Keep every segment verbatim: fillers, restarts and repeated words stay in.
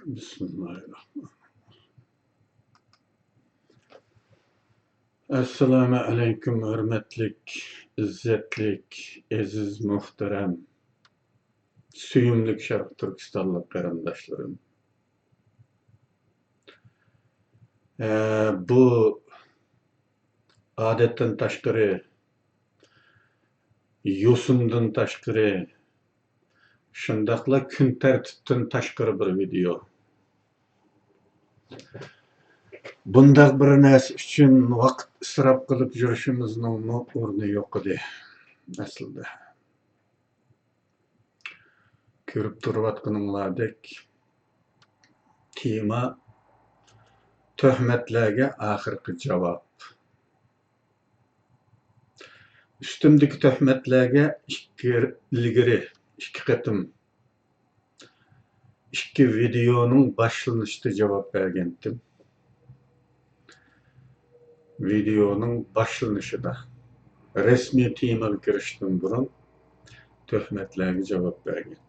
بىسمىللاھىررەھمانىررەھىم. ئەسسالامۇ ئەلەيكۇم، ھۆرمەتلىك، ئىززەتلىك، ئەزىز، مۇھتەرەم، سۆيۈملۈك شەرقىي تۈركىستانلىق قېرىنداشلىرىم. ئە، بۇ ئادەتتىن تاشقىرى، يوسۇندىن تاشقىرى، شۇنداقلا كۈن تەرتىپتىن تاشقىرى بىر ۋىدېئو. بۇنداق بىر نەرسە ئۈچۈن ۋاقىت ئىسراپ قىلىپ يۈرۈشىمىزنىڭمۇ ئورنى يوق ئىدى ئەسلىدە. كۆرۈپ تۇرۇۋاتقىنىڭلاردەك، تېما تۆھمەتلەرگە ئاخىرقى جاۋاب. ئۈستۈمدىكى تۆھمەتلەرگە ئىككى، ئىلگىرى ئىككى قېتىم ئىككى ۋىدېئونىڭ باشلىنىشىدا جاۋاب بەرگەنتىم. ۋىدېئونىڭ باشلىنىشىدا، رەسمىي تېمىغا كىرىشتىن بۇرۇن تۆھمەتلەرگە جاۋاب بەرگەن.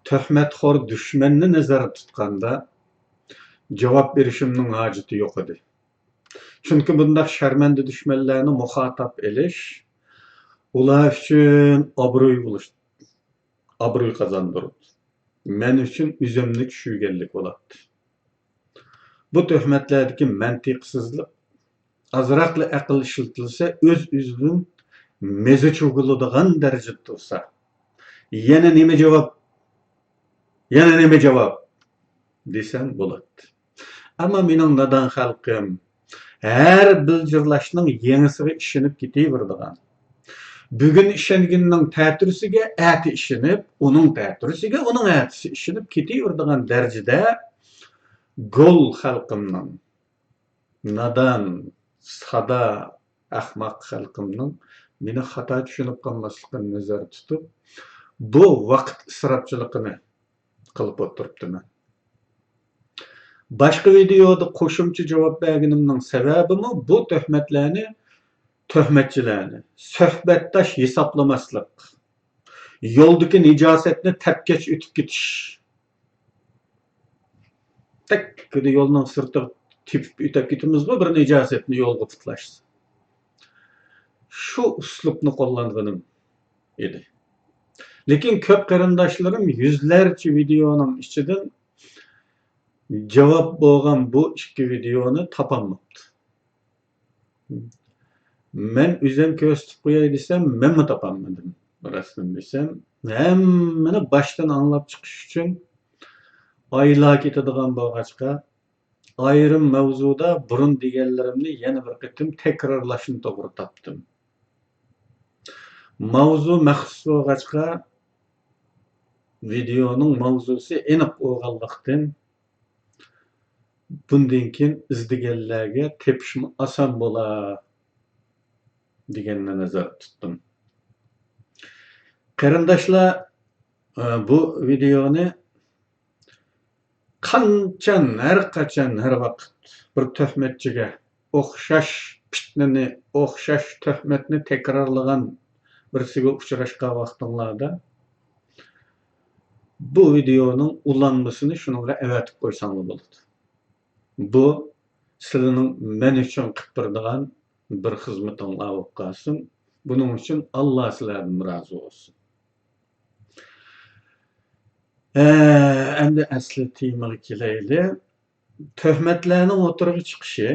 تۆھمەتخور دۈشمەننى نەزەردە تۇتقاندا، جاۋاب بېرىشىمنىڭ ھاجىتى يوق ئىدى. چۈنكى بۇنداق شەرمەندە دۈشمەنلەرنى مۇخاتاب ئېلىش ئۇلار ئۈچۈن ئابرۇي بولۇش، ئابرۇي قازاندۇرىدۇ. مەن ئۈچۈن ئۆزۈمنى چۈشۈرگەنلىك بولاتتى. بۇ تۆھمەتلەردىكى مەنتىقسىزلىق، ئازراقلا ئەقىل ئىشلىتىلسە، ئۆز-ئۆزىدىن مېزى چۈشۈرۈلىدىغان دەرىجىدە تۇرسا، يەنە نېمە جاۋاب؟ يەنە نېمە جاۋاب؟ دېسەم بولاتتى. ئەمما مېنىڭ نادان خەلقىم ھەر بىلجىرلاشنىڭ يېڭىسىغا ئىشىنىپ كېتىۋېرىدىغان، بۈگۈن ئىشەنگىنىنىڭ تەتۈرىسىگە ئەتە ئىشىنىپ، ئۇنىڭ تەتۈرىسىگە ئۇنىڭ ئەتىسى ئىشىنىپ كېتىۋېرىدىغان دەرىجىدە گول خەلقىمنىڭ، نادان، سادا، ئەخمەق خەلقىمنىڭ مېنى خاتا چۈشىنىپ قالماسلىقىنى نەزەردە تۇتۇپ، بۇ ۋاقىت ئىسراپچىلىقىنى قىلىپ ئولتۇرۇپتىمەن. باشقا ۋىدېئودا قوشۇمچە جاۋاب بەرگىنىمنىڭ سەۋەبىمۇ بۇ تۆھمەتلەرنى، تۆھمەتچىلەرنى سۆھبەتداش ھېسابلىماسلىق، يولدىكى نىجاسەتنى تەپكەچ ئۆتۈپ كېتىش. تەككىدە يولنىڭ سىرتىغا تېپىپ ئۆتۈپ كېتىمىزغۇ، بىر نىجاسەتنى يولغا پۇتلاشسا. شۇ ئۇسلۇبنى قوللانغىنىم ئىدى. لېكىن كۆپ قېرىنداشلىرىم يۈزلەرچە ۋىدېئونىڭ ئىچىدىن جاۋاب بولغان بۇ ئىككى ۋىدېئونى تاپالماپتۇ. مەن ئۆزۈم كۆرسىتىپ قوياي دېسەم، مەنمۇ تاپالمىدىم. راستىنى دېسەم، ھەممىنى باشتىن ئاڭلاپ چىقىش ئۈچۈن ئايلار كېتىدىغان بولغاچقا، ئايرىم ماۋزۇدا بۇرۇن دېگەنلىرىمنى يەنە بىر قېتىم تەكرارلاشنى توغرا تاپتىم. ماۋزۇ مەخسۇس بولغاچقا، ۋىدېئونىڭ ماۋزۇسى ئېنىق بولغانلىقتىن، بۇندىن كېيىن ئىزدىگەنلەرگە تېپىشمۇ ئاسان بولا دېگەننى نەزەردە تۇتتۇم. قېرىنداشلار، ئە، بۇ ۋىدېئونى قاچان، ھەر قاچان، ھەر ۋاقىت بىر تۆھمەتچىگە ئوخشاش پىتنىنى، ئوخشاش تۆھمەتنى تەكرارلىغان بىرسىگە ئۇچراشقان ۋاقتىڭلاردا، بۇ ۋىدېئونىڭ ئۇلانمىسىنى شۇنىڭغا ئەۋەتىپ قويساڭلار بولىدۇ. بۇ سىلىنىڭ مەن ئۈچۈن قىلىپ بېرىدىغان بىر خىزمىتىڭلار بولۇپ قالسۇن. بۇنىڭ ئۈچۈن ئاللا سىلەردىن رازى بولسۇن. ھە، ئەمدى ئەسلى تېمىغا كېلەيلى. تۆھمەتلەرنىڭ ئوتتۇرىغا چىقىشى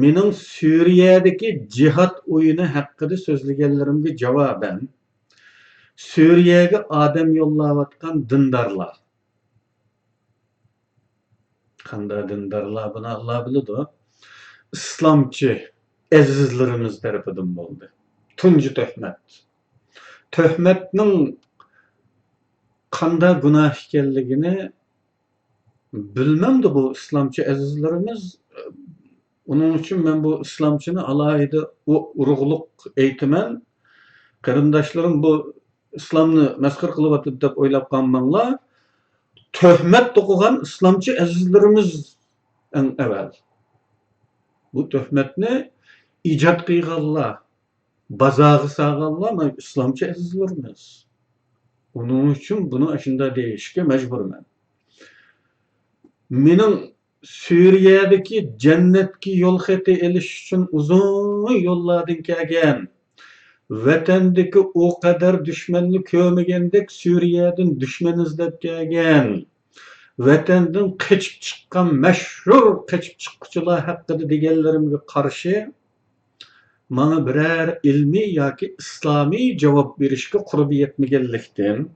مېنىڭ سۈرىيەدىكى جىھاد ئويۇنى ھەققىدە سۆزلىگەنلىرىمگە جاۋابەن، سۈرىيەگە ئادەم يوللاۋاتقان دىندارلار، قانداق دىندارلار، بۇنى ئاللا بىلىدۇ، ئىسلامچى ئەزىزلىرىمىز تەرىپىدىن بولدى. تۇنجى تۆھمەت. تۆھمەتنىڭ قانداق گۇناھ ئىكەنلىكىنى بىلمەمدۇ بۇ ئىسلامچى ئەزىزلىرىمىز؟ ئۇنىڭ ئۈچۈن مەن بۇ ئىسلامچىنى ئالاھىدە ئۇ-، ئۇرۇقلۇق ئېيتىمەن. قېرىنداشلىرىم بۇ ئىسلامنى مەسخىرە قىلىۋاتىدۇ دەپ ئويلاپ قالماڭلار. تۆھمەت توقۇغان ئىسلامچى ئەزىزلىرىمىز ئەڭ ئەۋەل. بۇ تۆھمەتنى ئىجاد قىلغانلار، بازارغا سالغانلار مانا ئىسلامچى ئەزىزلىرىمىز. ئۇنىڭ ئۈچۈن بۇنى ئاشۇنداق دېيىشكە مەجبۇرمەن. مېنىڭ سۈرىيەدىكى جەننەتكە يول خېتى ئېلىش ئۈچۈن ئۇزۇن يوللاردىن كەلگەن، ۋەتەندىكى ئۇ قەدەر دۈشمەننى كۆرمىگەندەك سۈرىيەدىن دۈشمەن ئىزدەپ كەلگەن، ۋەتەندىن قېچىپ چىققان مەشھۇر قېچىپ چىققۇچىلار ھەققىدە دېگەنلىرىمگە قارشى، ماڭا بىرەر ئىلمىي ياكى ئىسلامىي جاۋاب بېرىشكە قۇربى يەتمىگەنلىكتىن،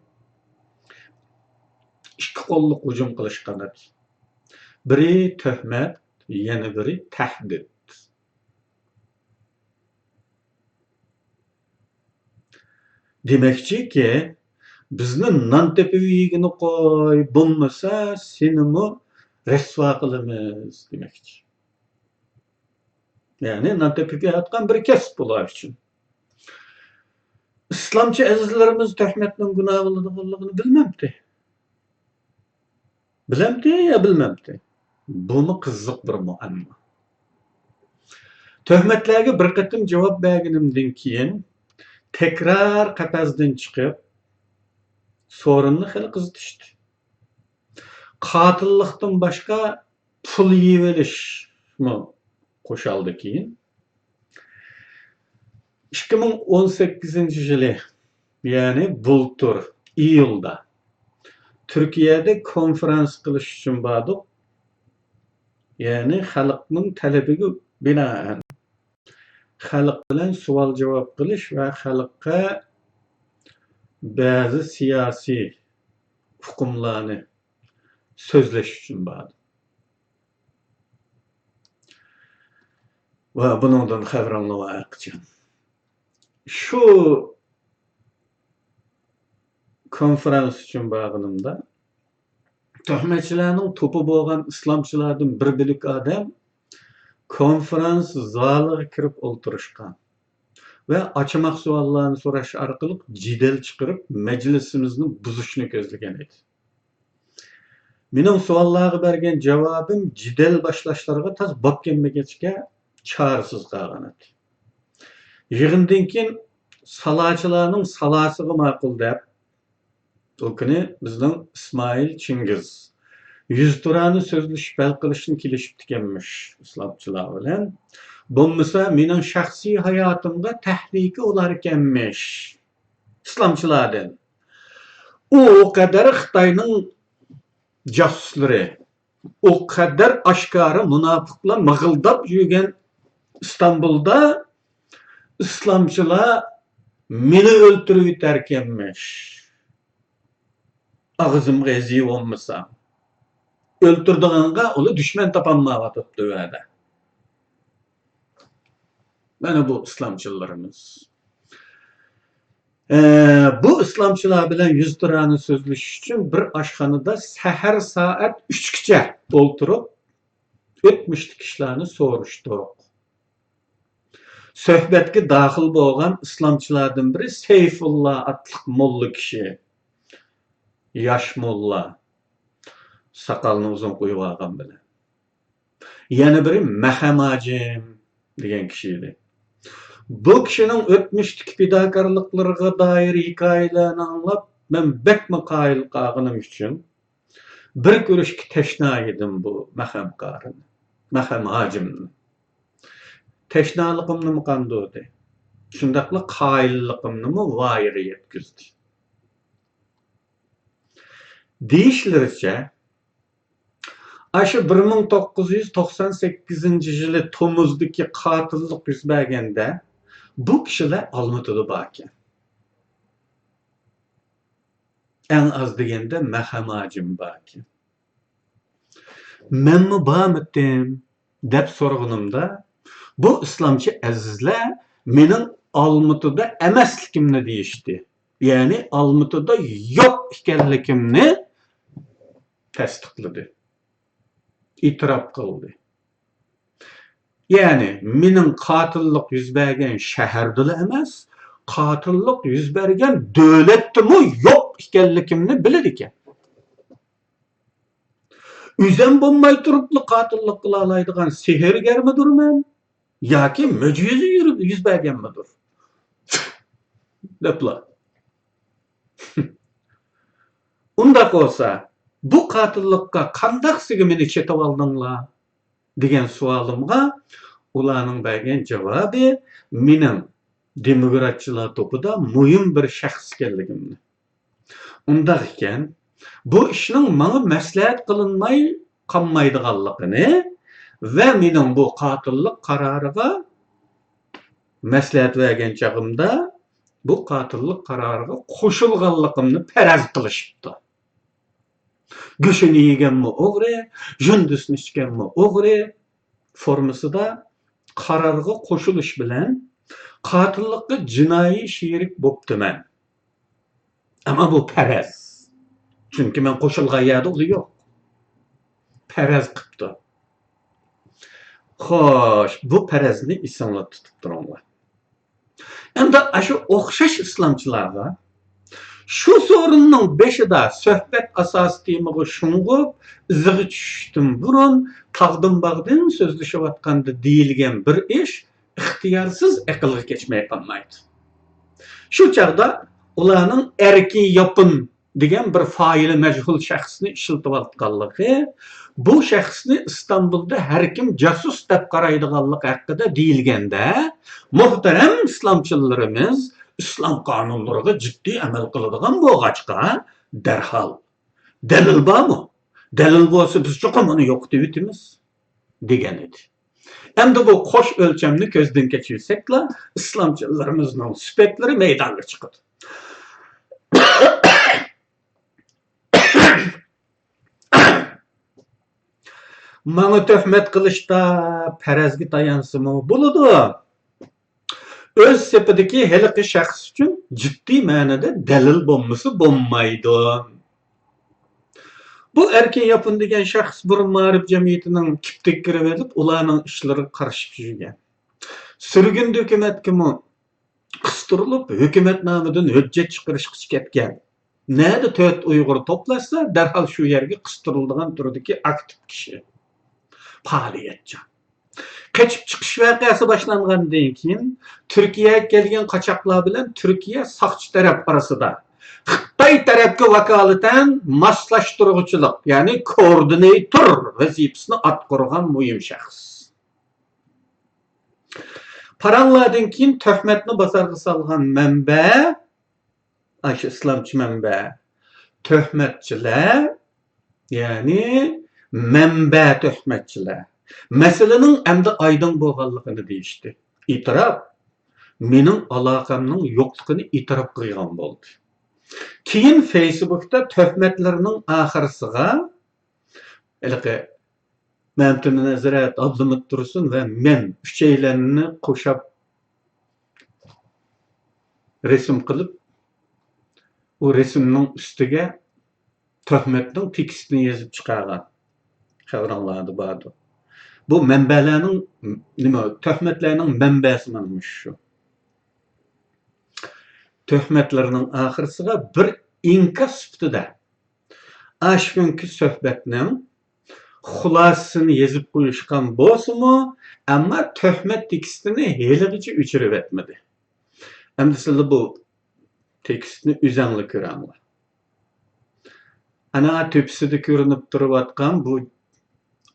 ئىككى قوللۇق ھۇجۇم قىلىش قانات. بىرى تۆھمەت، يەنە بىرى تەھدىت. دېمەكچىكى، بىزنى نان تېپىپ يېگىنى قوي، بولمىسا سېنىمۇ رەسۋا قىلىمىز دېمەكچى. يەنى نان تېپىپ يەۋاتقان بىر كەسىپ بۇلار ئۈچۈن. ئىسلامچى ئەزىزلىرىمىز تۆھمەتنىڭ گۇناھ بولىدىغانلىقىنى بىلمەمتى؟ بىلەمتى يا بىلمەمتى؟ بۇمۇ قىزىق بىر مۇئەممو. تۆھمەتلەرگە بىر قېتىم جاۋاب بەرگىنىمدىن كېيىن، تەكرار قەپەستىن چىقىپ، سورۇننى خېلى قىزىتىشتى. قاتىللىقتىن باشقا پۇل يېيىۋېلىشمۇ قوشالدى كېيىن. ئىككى مىڭ ئون سەككىزىنچى يىلى، يەنى بۇلتۇر ئىيۇلدا تۈركىيەدە كونفېرانس قىلىش ئۈچۈن باردۇق. يەنى خەلقنىڭ تەلىپىگە بىنائەن خەلق بىلەن سوئال-جاۋاب قىلىش ۋە خەلققە بەزى سىياسىي ئۇقۇملارنى سۆزلەش ئۈچۈن باردىم. ۋە بۇنىڭدىن خەۋىرىڭلار ۋە ھەرقاچان. شۇ كونفېرانس ئۈچۈن بارغىنىمدا، تۆھمەتچىلەرنىڭ توپى بولغان ئىسلامچىلاردىن بىر بۆلەك ئادەم كونفېرانس زالىغا كىرىپ ئولتۇرۇشقان ۋە ئاچىماق سوئاللارنى سوراش ئارقىلىق جېدەل چىقىرىپ، مەجلىسىمىزنى بۇزۇشنى كۆزلىگەن ئىدى. مېنىڭ سوئاللارغا بەرگەن جاۋابىم جېدەل باشلاشلىرىغا تاس بوپ كەلمىگەچكە، چارىسىز قالغانىدى. يىغىندىن كېيىن سالاچىلارنىڭ سالاسىغا ماقۇل دەپ، ئۇ كۈنى بىزنىڭ ئىسمائىل چىڭگىز يۈزتۇرانە سۆزلىشىپ ھەل قىلىشنى كېلىشىپتىكەنمىش ئىسلامچىلار بىلەن. بولمىسا مېنىڭ شەخسىي ھاياتىمغا تەھلىكە بولاركەنمىش ئىسلامچىلاردىن. ئۇ، ئۇ قەدەر خىتاينىڭ جاسۇسلىرى، ئۇ قەدەر ئاشكارا مۇناپىقلار مىغىلداپ يۈرگەن ئىستانبۇلدا ئىسلامچىلار مېنى ئۆلتۈرۈۋېتەركەنمىش. ئاغزىمغا ھەزى بولمىسا، ئۆلتۈرىدىغانغا ئۇلار دۈشمەن تاپالمايۋاتىدۇ تۆۋەدە. مانا بۇ ئىسلامچىلىرىمىز. ئە، بۇ ئىسلامچىلار بىلەن يۈزتۇرانە سۆزلىشىش ئۈچۈن بىر ئاشخانىدا سەھەر سائەت ئۈچكىچە ئولتۇرۇپ، ئۆتمۈشتىكى ئىشلارنى سورۇشتۇق. سۆھبەتكە داخىل بولغان ئىسلامچىلاردىن بىرى سەيفۇللا ئاتلىق موللا كىشى. ياش موللا. ساقالنى ئۇزۇن قويۇۋالغان بىلەن. يەنە بىرى مەخەم ھاجىم دېگەن كىشى ئىدى. بۇ كىشىنىڭ ئۆتمۈشتىكى پىداكارلىقلىرىغا دائىر ھېكايىلەرنى ئاڭلاپ، مەن بەكمۇ قايىل قالغىنىم ئۈچۈن، بىر كۆرۈشكە تەشنا ئىدىم بۇ مەخەم قارىنى، مەخەم ھاجىمنى. تەشنالىقىمنىمۇ قاندۇردى. شۇنداقلا قايىللىقىمنىمۇ ۋايىغا يەتكۈزدى. دېيىشلىرىچە، ئاشۇ بىر مىڭ توققۇز يۈز توقسان سەككىزىنچى يىلى تومۇزدىكى قاتىللىق يۈز بەرگەندە، بۇ كىشىلەر ئالمۇتىدا باركەن. ئەڭ ئاز دېگەندە مەخەم ھاجىم باركەن. مەنمۇ بارمىتىم دەپ سورىغىنىمدا، بۇ ئىسلامچى ئەزىزلەر مېنىڭ ئالمۇتىدا ئەمەسلىكىمنى دېيىشتى. يەنى ئالمۇتىدا يوق ئىكەنلىكىمنى تەستىقلىدى، ئېتىراپ قىلدى. يەنى مېنىڭ قاتىللىق يۈز بەرگەن شەھەردىلا ئەمەس، قاتىللىق يۈز بەرگەن دۆلەتتىمۇ يوق ئىكەنلىكىمنى بىلىدىكەن. ئۆزۈم بولماي تۇرۇپلا قاتىللىق قىلالايدىغان سېھىرگەرمىدۇر مەن؟ ياكى مۆجىزە يۈرۈپ يۈز بەرگەنمىدۇر؟ دەپلا. ئۇنداق بولسا، بۇ قاتىللىققا قانداقسىگە مېنى چېتىۋالدىڭلار؟ دېگەن سوئالىمغا ئۇلارنىڭ بەرگەن جاۋابى مېنىڭ دېموكراتچىلار توپىدا مۇھىم بىر شەخس ئىكەنلىكىمنى. ئۇنداق ئىكەن، بۇ ئىشنىڭ ماڭا مەسلىھەت قىلىنماي قالمايدىغانلىقىنى ۋە مېنىڭ بۇ قاتىللىق قارارىغا مەسلىھەت بەرگەن چېغىمدا بۇ قاتىللىق قارارىغا قوشۇلغانلىقىمنى پەرەز قىلىشىپتۇ. گۆشىنى يېگەنمۇ ئوغرى، ژۇندىسىنى ئىچكەنمۇ ئوغرى فورمىسىدا قارارغا قوشۇلۇش بىلەن قاتىللىققا جىنايى شېرىك بوپتىمەن. ئەمما بۇ پەرەز. چۈنكى مەن قوشۇلغان يەردە ئۇلار يوق. پەرەز قىپتۇ. خوش، بۇ پەرەزنى ئېسىڭلار تۇتۇپ تۇرۇڭلار. ئەمدى ئاشۇ ئوخشاش ئىسلامچىلارغا شۇ سورۇننىڭ بېشىدا سۆھبەت ئاساسىي تېمىغا شۇڭغۇپ، ئىزىغا چۈشۈشتىن بۇرۇن تاغدىن باغدىن سۆزلىشىۋاتقاندا دېيىلگەن بىر ئىش ئىختىيارسىز ئەقىلگە كەچمەي قالمايدۇ. شۇ چاغدا ئۇلارنىڭ ئەركىن ياپون دېگەن بىر فائىلى مەجھۇل شەخسنى ئىشلىتىۋاتقانلىقى، بۇ شەخسنى ئىستانبۇلدا ھەركىم جاسۇس دەپ قارايدىغانلىقى ھەققىدە دېيىلگەندە، مۆھتەرەم ئىسلامچىلىرىمىز ئىسلام قانۇنلىرىغا جىددىي ئەمەل قىلىدىغان بولغاچقا، دەرھال، دەلىل بارمۇ؟ دەلىل بولسا بىز چوقۇم ئۇنى يوقىتىۋېتىمىز، دېگەن ئىدى. ئەمدى بۇ قوش ئۆلچەمنى كۆزدىن كەچۈرسەكلا، ئىسلامچىلىرىمىزنىڭ سۈپەتلىرى مەيدانغا چىقىدۇ. ماڭا تۆھمەت قىلىشتا پەرەزگە تايانسىمۇ بولىدۇ. ئۆز سېپىدىكى ھېلىقى شەخس ئۈچۈن جىددىي مەنىدە دەلىل بولمىسا بولمايدۇ. بۇ ئەركىن ياپون دېگەن شەخس بۇرۇن مائارىپ جەمئىيىتىنىڭ كىپتىگە كىرىۋېلىپ، ئۇلارنىڭ ئىشلىرىغا قارىشىپ يۈرگەن. سۈرگۈندە ھۆكۈمەتكىمۇ قىستۇرۇلۇپ، ھۆكۈمەت نامىدىن ھۆججەت چىقىرىشقىچە كەتكەن. نەدە تۆت ئۇيغۇر توپلاشسا، دەرھال شۇ يەرگە قىستۇرۇلىدىغان تۈردىكى ئاكتىپ كىشى. پائالىيەتچان. قېچىپ چىقىش ۋەقەسى باشلانغاندىن كېيىن، تۈركىيەگە كەلگەن قاچاقلار بىلەن تۈركىيە ساقچى تەرەپ ئارىسىدا خىتاي تەرەپكە ۋاكالىتەن ماسلاشتۇرغۇچىلىق، يەنى كوئوردىناتور ۋەزىپىسىنى ئاتقۇرغان مۇھىم شەخس. پاراڭلاردىن كېيىن تۆھمەتنى بازارغا سالغان مەنبە، ئاشۇ ئىسلامچى مەنبە، تۆھمەتچىلەر، يەنى مەنبە تۆھمەتچىلەر مەسىلىنىڭ ئەمدى ئايدىڭ بولغانلىقىنى دېيىشتى. ئېتىراپ، مېنىڭ ئالاقەمنىڭ يوقلۇقىنى ئېتىراپ قىلغان بولدى. كېيىن فېيسبۇكتا تۆھمەتلىرىنىڭ ئاخىرسىغا ھېلىقى مەمتىمىن ھەزرەت، ئابلىمىت تۇرسۇن ۋە مەن ئۈچەيلەننى قوشاپ رەسىم قىلىپ، ئۇ رەسىمنىڭ ئۈستىگە تۆھمەتنىڭ تېكىستىنى يېزىپ چىقارغان. خەۋىرىڭلاردا باردۇ. بۇ مەنبەلەرنىڭ، نېمە، تۆھمەتلەرنىڭ مەنبەسى مانا مۇشۇ. تۆھمەتلىرىنىڭ ئاخىرسىغا بىر ئىنكاس سۈپىتىدە ئاشۇ كۈنكى سۆھبەتنىڭ خۇلاسىسىنى يېزىپ قويۇشقان بولسىمۇ، ئەمما تۆھمەت تېكىستىنى ھېلىغىچە ئۆچۈرۈۋەتمىدى. ئەمدى سىلەر بۇ تېكىستنى ئۆزەڭلار كۆرەڭلار. ئەنە تۆپىسىدە كۆرۈنۈپ تۇرۇۋاتقان بۇ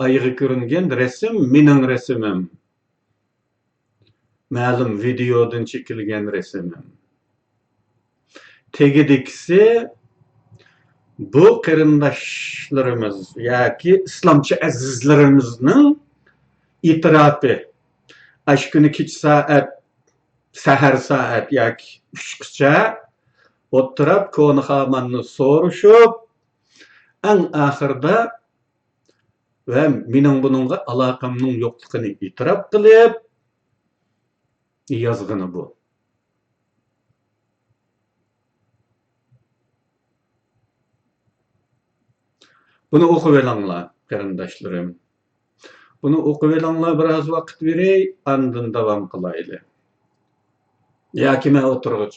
ئايغا كۆرۈنگەن رەسىم مېنىڭ رەسىمىم. مەلۇم ۋىدېئودىن چېكىلگەن رەسىمىم. تېگىدىكىسى بۇ قېرىنداشلىرىمىز ياكى ئىسلامچى ئەزىزلىرىمىزنىڭ ئېتىراپى. ئاشۇ كۈنى كېچە سائەت، سەھەر سائەت ياكى ئۈچكىچە ئولتۇرۇپ، كونا خاماننى سورىشىپ، ئەڭ ئاخىرىدا ۋە مېنىڭ بۇنىڭغا ئالاقەمنىڭ يوقلۇقىنى ئېتىراپ قىلىپ يازغىنى بۇ. بۇنى ئوقۇۋېلىڭلار، قېرىنداشلىرىم. بۇنى ئوقۇۋېلىڭلار، بىر ئاز ۋاقىت بېرەي، ئاندىن داۋام قىلايلى. ياكى مەن ئوتتۇرىغا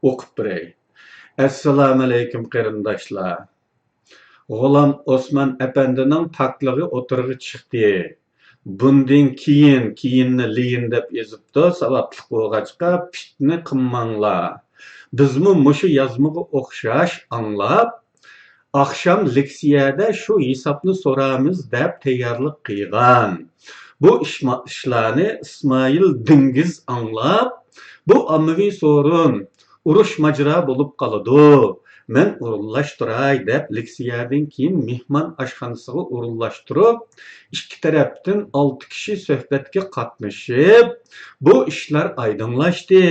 ئوقۇپ بېرەي. ئەسسالامۇئەلەيكۇم، قېرىنداشلار. غۇلام ئوسمان ئەپەندىنىڭ پاكلىقى ئوتتۇرىغا چىقتى. بۇندىن كېيىن، كېيىننى لېيىن دەپ يېزىپتۇ، ساۋاتلىق بولغاچقا پىتنە قىلماڭلار. بىزمۇ مۇشۇ يازمىغا ئوخشاش ئاڭلاپ، ئاخشام لېكسىيەدە شۇ ھېسابنى سورارمىز دەپ تەييارلىق قىلغان. بۇ ئىشما-، ئىشلارنى ئىسمائىل دىڭگىز ئاڭلاپ، بۇ ئاممىۋى سورۇن، ئۇرۇش ماجىرا بولۇپ قالىدۇ. مەن ئورۇنلاشتۇراي دەپ لېكسىيەدىن كېيىن مېھمان ئاشخانىسىغا ئورۇنلاشتۇرۇپ، ئىككى تەرەپتىن ئالتە كىشى سۆھبەتكە قاتنىشىپ، بۇ ئىشلار ئايدىڭلاشتى.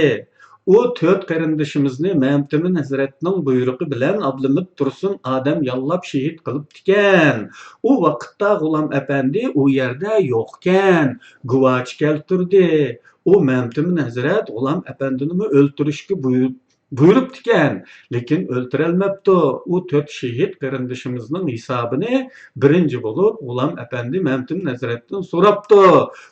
ئۇ تۆت قېرىندىشىمىزنى مەمتىمىن ھەزرەتنىڭ بۇيرۇقى بىلەن ئابلىمىت تۇرسۇن ئادەم ياللاپ شېھىت قىلىپتىكەن. ئۇ ۋاقىتتا غۇلام ئەپەندى ئۇ يەردە يوقكەن، گۇۋاچى كەلتۈردى. ئۇ مەمتىمىن ھەزرەت غۇلام ئەپەندىنىمۇ ئۆلتۈرۈشكە بۇيرۇپ، بۇيرۇپتىكەن، لېكىن ئۆلتۈرەلمەپتۇ. ئۇ تۆت شېھىت قېرىندىشىمىزنىڭ ھېسابىنى بىرىنچى بولۇپ غۇلام ئەپەندى مەمتىمىن ھەزرەتتىن سوراپتۇ.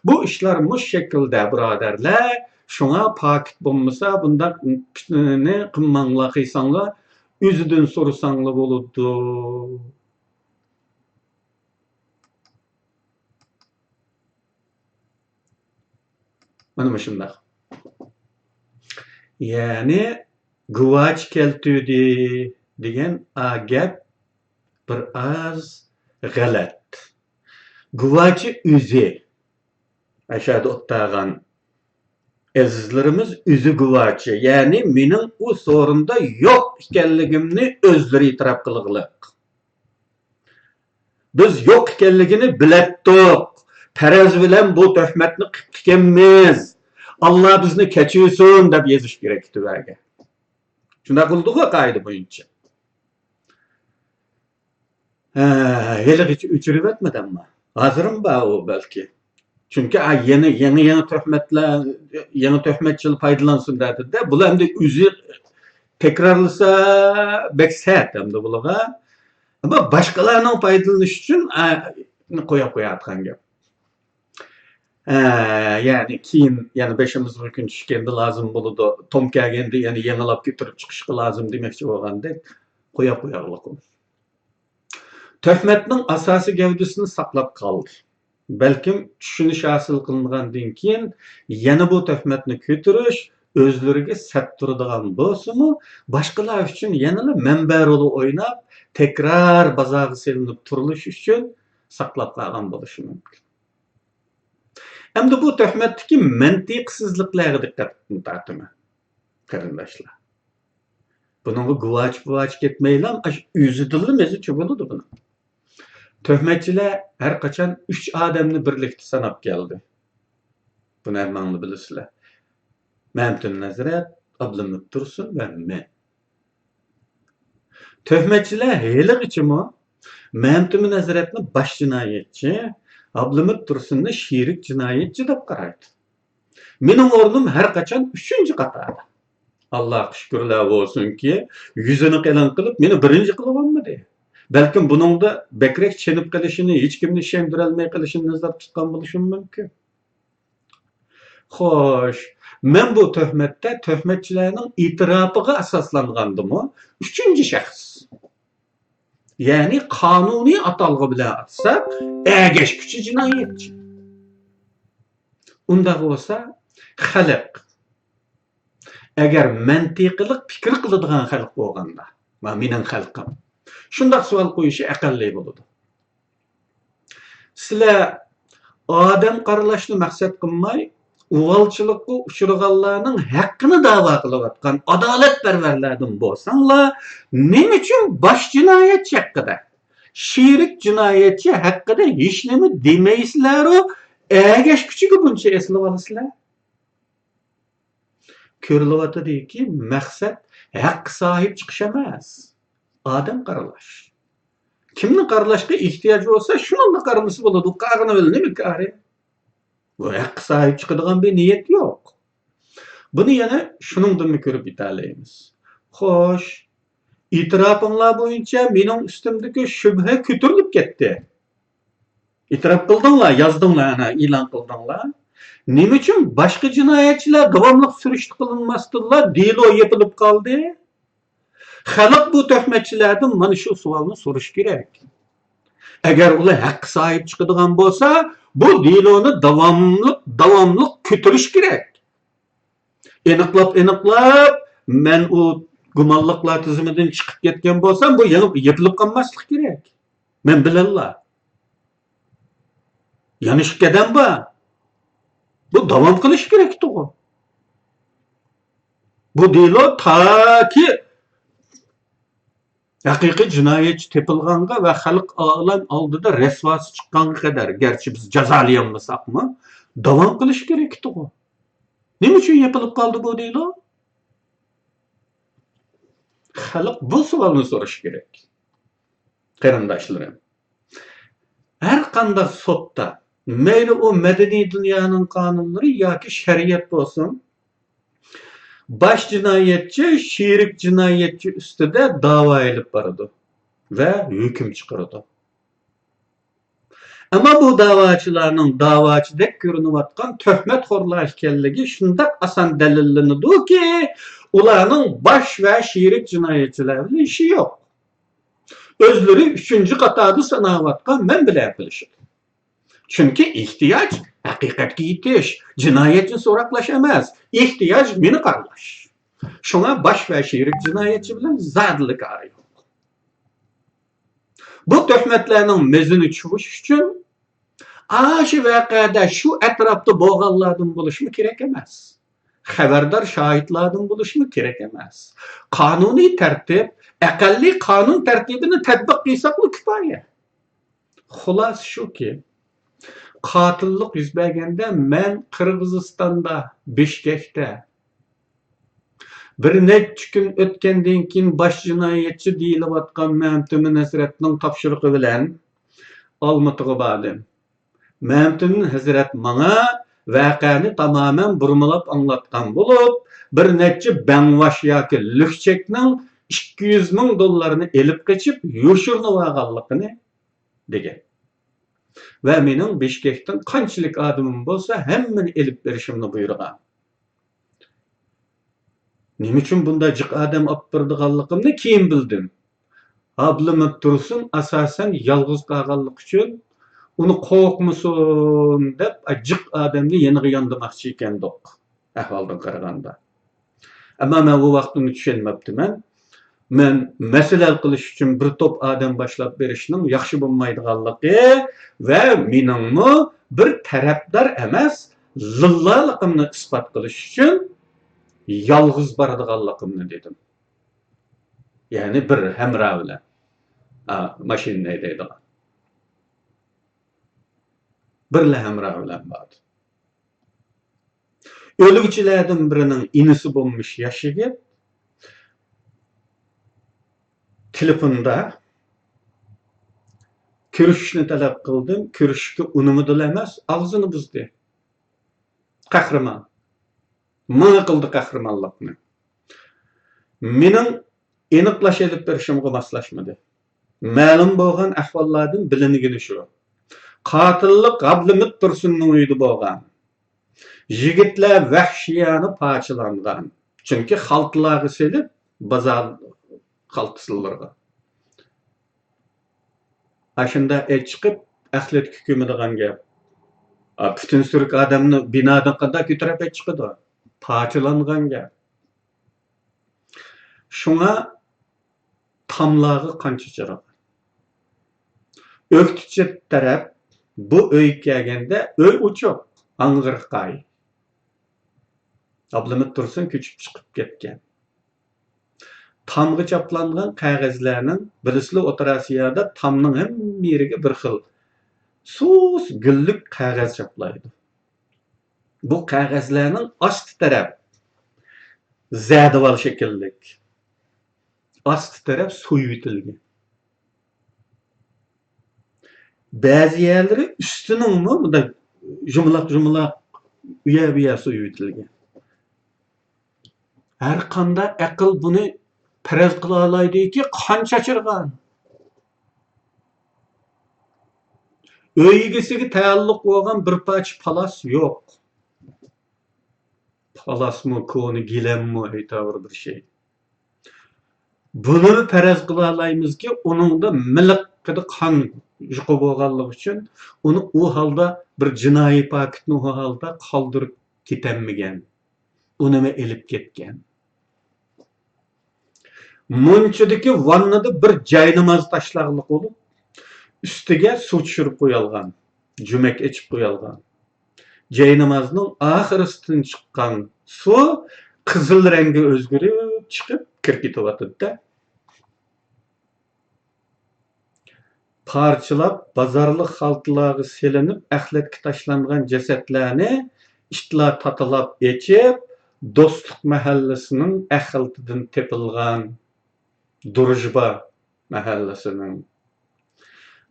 بۇ ئىشلار مۇشۇ شەكىلدە، بۇرادەرلەر. شۇڭا پاكىت بولمىسا، بۇنداق پىتنىنى قىلماڭلار، قىلساڭلار، ئۆزىدىن سورىساڭلار بولىدۇ. مانا مۇشۇنداق. يەنى، گۇۋاچى كەلتۈردى دېگەن ئا گەپ بىر ئاز غەلەت. گۇۋاچى ئۆزى، ئەشەدە ئولتۇرغان ئەزىزلىرىمىز ئۆزى گۇۋاچى، يەنى مېنىڭ ئۇ سورۇندا يوق ئىكەنلىكىمنى ئۆزلىرى ئېتىراپ قىلغىلىق. بىز يوق ئىكەنلىكىنى بىلەتتۇق. پەرەز بىلەن بۇ تۆھمەتنى قىپتىكەنمىز. ئاللا بىزنى كەچۈرسۇن دەپ يېزىش كېرەك تۆۋەگە. شۇنداق بولدىغۇ قائىدە بويىچە. ھە، ھېلىغىچە ئۆچۈرۈۋەتمىدى ئەمما. ھازىرمۇ بار ئۇ بەلكى. چۈنكى، ئا، يەنە يېڭى، يېڭى تۆھمەتلەر، يېڭى تۆھمەتچىلەر پايدىلانسۇن دەدى-دە. بۇلار ئەمدى ئۆزى تەكرارلىسا بەك سەت ئەمدى بۇلارغا. ئەمما باشقىلارنىڭ پايدىلىنىشى ئۈچۈن، ئا، قويۇپ قويۇۋاتقان گەپ. ئە، يەنى كېيىن يەنە بېشىمىزغا كۈن چۈشكەندە لازىم بولىدۇ. توم كەلگەندە يەنە يېڭىلاپ كۆتۈرۈپ چىقىشقا لازىم دېمەكچى بولغاندەك قويۇپ قويارلىق ئۇ. تۆھمەتنىڭ ئاساسىي گەۋدىسىنى ساقلاپ قالدى. بەلكىم چۈشىنىش ھاسىل قىلىنغاندىن كېيىن يەنە بۇ تۆھمەتنى كۆتۈرۈش ئۆزلىرىگە سەت تۇرىدىغان بولسىمۇ، باشقىلار ئۈچۈن يەنىلا مەنبە رولى ئويناپ، تەكرار بازارغا سېلىنىپ تۇرۇلۇش ئۈچۈن ساقلاپ قالغان بولۇشى مۇمكىن. ئەمدى بۇ تۆھمەتتىكى مەنتىقسىزلىقلارغا دىققەتنى تارتىمەن، قېرىنداشلار. بۇنىڭغا گۇۋاچى-پۇۋاچى كەتمەيلا، ئاشۇ ئۆزىدىنلا مېزى چۈگىلىدۇ بۇنىڭ. تۆھمەتچىلەر ھەر قاچان ئۈچ ئادەمنى بىرلىكتە ساناپ كەلدى. بۇنى ھەممەڭلار بىلىسىلەر. مەمتىمىن ھەزرەت، ئابلىمىت تۇرسۇن ۋە مەن. تۆھمەتچىلەر ھېلىغىچىمۇ مەمتىمىن ھەزرەتنى باش جىنايەتچى، ئابلىمىت تۇرسۇننى شېرىك جىنايەتچى دەپ قارايدۇ. مېنىڭ ئورنۇم ھەر قاچان ئۈچىنچى قاتاردا. ئاللاغا شۈكۈرلەر بولسۇنكى، يۈزىنى قېلىن قىلىپ، مېنى بىرىنچى قىلىۋالمىدى. بەلكىم بۇنىڭدا بەكرەك چېنىپ قېلىشىنى، ھېچكىمنى ئىشەندۈرەلمەي قېلىشىنى نەزەردە تۇتقان بولۇشىمۇ مۇمكىن. خوش، مەن بۇ تۆھمەتتە تۆھمەتچىلەرنىڭ ئېتىراپىغا ئاساسلانغاندىمۇ ئۈچىنچى شەخس، يەنى قانۇنىي ئاتالغۇ بىلەن ئاتىساق، ئەگەشكۈچى جىنايەتچى. ئۇنداق بولسا، خەلق، ئەگەر مەنتىقىلىق پىكىر قىلىدىغان خەلق بولغاندا، مانا مېنىڭ خەلقىم، شۇنداق سوئال قويۇشى ئەقەللىي بولىدۇ. سىلەر ئادەم قارىلاشنى مەقسەت قىلماي، ئۇۋالچىلىققا ئۇچرىغانلارنىڭ ھەققىنى دەۋا قىلىۋاتقان ئادالەتپەرۋەرلەردىن بولساڭلار، نېمە ئۈچۈن باش جىنايەتچى ھەققىدە، شېرىك جىنايەتچى ھەققىدە ھېچنېمە دېمەيسىلەرۇ، ئەگەشكۈچىگە بۇنچە ئېسىلىۋالىسىلەر؟ كۆرۈلۈۋاتىدۇكى مەقسەت ھەققە ساھىب چىقىش ئەمەس، ئادەم قارىلاش. كىمنىڭ قارىلاشقا ئېھتىياجى بولسا، شۇنىڭغا قارىلىسا بولىدۇ. قالغىنى بىلەن نېمە كارى؟ بۇ ھەققە ساھىب چىقىدىغان بىر نىيەت يوق. بۇنى يەنە شۇنىڭدىنمۇ كۆرۈپ يېتەلەيمىز. خوش، ئېتىراپىڭلار بويىچە مېنىڭ ئۈستۈمدىكى شۈبھە كۆتۈرۈلۈپ كەتتى. ئېتىراپ قىلدىڭلار، يازدىڭلار، ئەنە، ئېلان قىلدىڭلار. نېمە ئۈچۈن باشقا جىنايەتچىلەر داۋاملىق سۈرۈشتە قىلىنماستىنلا دېلو يېپىلىپ قالدى؟ خەلق بۇ تۆھمەتچىلەردىن مانا شۇ سوئالنى سورىشى كېرەك. ئەگەر ئۇلار ھەققە ساھىب چىقىدىغان بولسا، بۇ دېلونى داۋاملىق، داۋاملىق كۆتۈرۈش كېرەك. ئېنىقلاپ، ئېنىقلاپ، مەن ئۇ گۇمانلىقلار تىزىمىدىن چىقىپ كەتكەن بولسام، بۇ يېڭى يېپىلىپ قالماسلىق كېرەك. مەن بىلەنلا. يەنە ئىككى ئادەم بار. بۇ داۋام قىلىشى كېرەكتىغۇ. بۇ دېلو تاكى ھەقىقىي جىنايەتچى تېپىلغانغا ۋە خەلق ئالەم ئالدىدا رەسۋاسى چىققانغا قەدەر، گەرچە بىز جازالىيالمىساقمۇ، داۋام قىلىشى كېرەكتىغۇ. نېمە ئۈچۈن يېپىلىپ قالدى بۇ دېلو؟ خەلق بۇ سوئالنى سورىشى كېرەك. قېرىنداشلىرىم، ھەر قانداق سوتتا، مەيلى ئۇ مەدەنىي دۇنيانىڭ قانۇنلىرى ياكى شەرىئەت بولسۇن، باش جىنايەتچى شېرىك جىنايەتچى ئۈستىدە داۋا ئېلىپ بارىدۇ ۋە ھۆكۈم چىقىرىدۇ. ئەمما بۇ داۋاچىلارنىڭ داۋاچىدەك كۆرۈنۈۋاتقان تۆھمەتخورلار ئىكەنلىكى شۇنداق ئاسان دەلىللىنىدۇكى، ئۇلارنىڭ باش ۋە شېرىك جىنايەتچىلەر بىلەن ئىشى يوق. ئۆزلىرى ئۈچىنچى قاتاردا ساناۋاتقان مەن بىلەن قىلىشىدۇ. چۈنكى ئېھتىياج ھەقىقەتكە يېتىش، جىنايەتنى سوراقلاش ئەمەس، ئېھتىياج مېنى قارىلاش. شۇڭا باش ۋە شېرىك جىنايەتچى بىلەن زادىلا كارى يوق. بۇ تۆھمەتلەرنىڭ مېزىنى چۇۋۇش ئۈچۈن ئاشۇ ۋەقەدە شۇ ئەتراپتا بولغانلاردىن بولۇشمۇ كېرەك ئەمەس. خەۋەردار شاھىتلاردىن بولۇشمۇ كېرەك ئەمەس. قانۇنىي تەرتىپ، ئەقەللىي قانۇن تەرتىپىنى تەتبىق قىلساقلا كۇپايە. خۇلاسە شۇكى، قاتىللىق يۈز بەرگەندە مەن قىرغىزىستاندا، بىشكەكتە، بىر نەچچە كۈن ئۆتكەندىن كېيىن باش جىنايەتچى دېيىلىۋاتقان مەمتىمىن ھەزرەتنىڭ تاپشۇرۇقى بىلەن ئالمۇتىغا باردىم. مەمتىمىن ھەزرەت ماڭا ۋەقەنى تامامەن بۇرمىلاپ ئاڭلاتقان بولۇپ، بىر نەچچە بەڭۋاش ياكى لۈكچەكنىڭ ئىككى يۈز مىڭ دوللارنى ئېلىپ قېچىپ يوشۇرۇنۇۋالغانلىقىنى دېگەن. ۋە مېنىڭ بىشكەكتىن قانچىلىك ئادىمىم بولسا، ھەممىنى ئېلىپ بېرىشىمنى بۇيرۇغان. نېمە ئۈچۈن بۇنداق جىق ئادەم ئاپىرىدىغانلىقىمنى كېيىن بىلدىم. ئابلىمىت تۇرسۇن ئاساسەن يالغۇز قالغانلىقى ئۈچۈن، ئۇنى قورقمىسۇن دەپ، جىق ئادەمنى يېنىغا ياندىماقچى ئىكەندۇق، ئەھۋالدىن قارىغاندا. ئەمما مەن ئۇ ۋاقىتتا ئۇنى چۈشەنمەپتىمەن. مەن مەسىلە ھەل قىلىش ئۈچۈن بىر توپ ئادەم باشلاپ بېرىشنىڭ ياخشى بولمايدىغانلىقى ۋە مېنىڭمۇ بىر تەرەپدار ئەمەس، لىللالىقىمنى ئىسپات قىلىش ئۈچۈن يالغۇز بارىدىغانلىقىمنى دېدىم. يەنى بىر ھەمراھ بىلەن، ئا، ماشىنىنى ھەيدەيدىغان. بىرلا ھەمراھ بىلەن باردىم. ئۆلگۈچىلەردىن بىرىنىڭ ئىنىسى بولمىش ياش يىگىت تېلېفوندا كۆرۈشۈشنى تەلەپ قىلدىم. كۆرۈشۈشكە ئۇنىمىدىلا ئەمەس، ئاغزىنى بۇزدى. قەھرىمان. ماڭا قىلدى قەھرىمانلىقنى. مېنىڭ ئېنىقلاش ئېلىپ بېرىشىمغا ماسلاشمىدى. مەلۇم بولغان ئەھۋاللاردىن بىلىنگىنى شۇ. قاتىللىق غابلىمىت تۇرسۇننىڭ ئۆيىدە بولغان. يىگىتلەر ۋەھشىيانە پارچىلانغان. چۈنكى خالتىلارغا سېلىپ، بازار خالتىسىلىرىغا. ئاشۇنداق ئەچىقىپ، ئەخلەتكە كۆمىدىغان گەپ. ئا، پۈتۈن سۈرۈك ئادەمنى بىنادىن قانداق كۆتۈرۈپ ئەچىقىدۇ؟ پارچىلانغان گەپ. شۇڭا تاملارغا قان چاچىرىغان. ئۆكتىچى تەرەپ بۇ ئۆيگە كەلگەندە ئۆي ئوچۇق، ئاڭغىرقاي. ئابلىمىت تۇرسۇن كۆچۈپ چىقىپ كەتكەن. تامغا چاپلانغان قەغەزلەرنىڭ، بىلىسىلە، ئوتتۇرا ئاسىيادا تامنىڭ ھەممە يېرىگە بىر خىل سۇس گۈللۈك قەغەز چاپلايدۇ. بۇ قەغەزلەرنىڭ ئاستى تەرەپ زەدىۋال شەكىللىك، ئاستى تەرەپ سويۇۋېتىلگەن. بەزى يەرلىرى ئۈستىنىڭمۇ مۇنداق يۇمىلاق-يۇمىلاق، ئۇيە-بۇيە سويۇۋېتىلگەن. ھەر قانداق ئەقىل بۇنى پەرەز قىلالايدۇكى، قان چاچىرغان. ئۆي ئىگىسىگە تەئەللۇق بولغان بىر پارچە پالاس يوق. پالاسمۇ، كونا گىلەممۇ ئەيتاۋۇر بىر شەي. بۇنىمۇ پەرەز قىلالايمىزكى، ئۇنىڭدا مىلىقىدا قان يۇقى بولغانلىقى ئۈچۈن، ئۇنى ئۇ ھالدا، بىر جىنايى پاكىتنى ئۇ ھالدا قالدۇرۇپ كېتەلمىگەن. ئۇنىمۇ ئېلىپ كەتكەن. مۇنچىدىكى ۋاننىدا بىر جايناماز تاشلاغلىق بولۇپ، ئۈستىگە سۇ چۈشۈرۈپ قويالغان، جۈمەك ئېچىپ قويالغان. جاينامازنىڭ ئاخىرىسىدىن چىققان سۇ قىزىل رەڭگە ئۆزگىرىپ چىقىپ كىرىپ كېتىۋاتىدۇ-دە. پارچىلاپ، بازارلىق خالتىلارغا سېلىنىپ، ئەخلەتكە تاشلانغان جەسەتلەرنى ئىتلار تاتىلاپ ئېچىپ، دوستلۇق مەھەللىسىنىڭ ئەخلىتىدىن تېپىلغان، دۇرۇژبا مەھەللىسىنىڭ.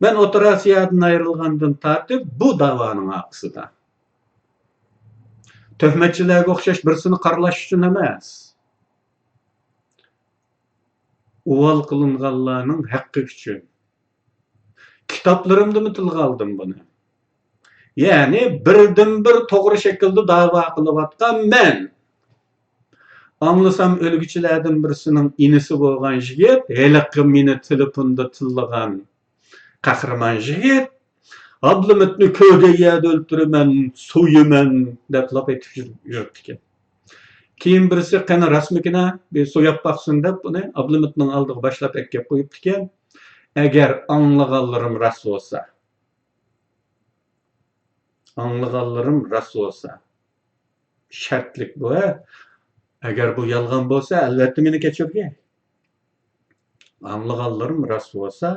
مەن ئوتتۇرا ئاسىيادىن ئايرىلغاندىن تارتىپ بۇ داۋانىڭ ئارقىسىدا. تۆھمەتچىلەرگە ئوخشاش بىرسىنى قارىلاش ئۈچۈن ئەمەس. ئۇۋال قىلىنغانلارنىڭ ھەققى ئۈچۈن. كىتابلىرىمدىمۇ تىلغا ئالدىم بۇنى. يەنى بىردىنبىر توغرا شەكىلدە داۋا قىلىۋاتقان مەن. ئاڭلىسام، ئۆلگۈچىلەردىن بىرسىنىڭ ئىنىسى بولغان يىگىت، ھېلىقى مېنى تېلېفوندا تىللىغان قەھرىمان يىگىت، ئابلىمىتنى كۆرگەن يەردە ئۆلتۈرىمەن، سويىمەن، دەپ لاپ ئېتىپ يۈر-، يۈرۈپتىكەن. كېيىن بىرسى، قېنى راستمىكىن-ھە، بىر سوياپ باقسۇن، دەپ ئۇنى ئابلىمىتنىڭ ئالدىغا باشلاپ ئەكىپ قويۇپتىكەن. ئەگەر ئاڭلىغانلىرىم راست بولسا، ئاڭلىغانلىرىم راست بولسا، شەرتلىك بۇ، ھە. ئەگەر بۇ يالغان بولسا، ئەلۋەتتە مېنى كەچۈرگەي. ئاڭلىغانلىرىم راست بولسا،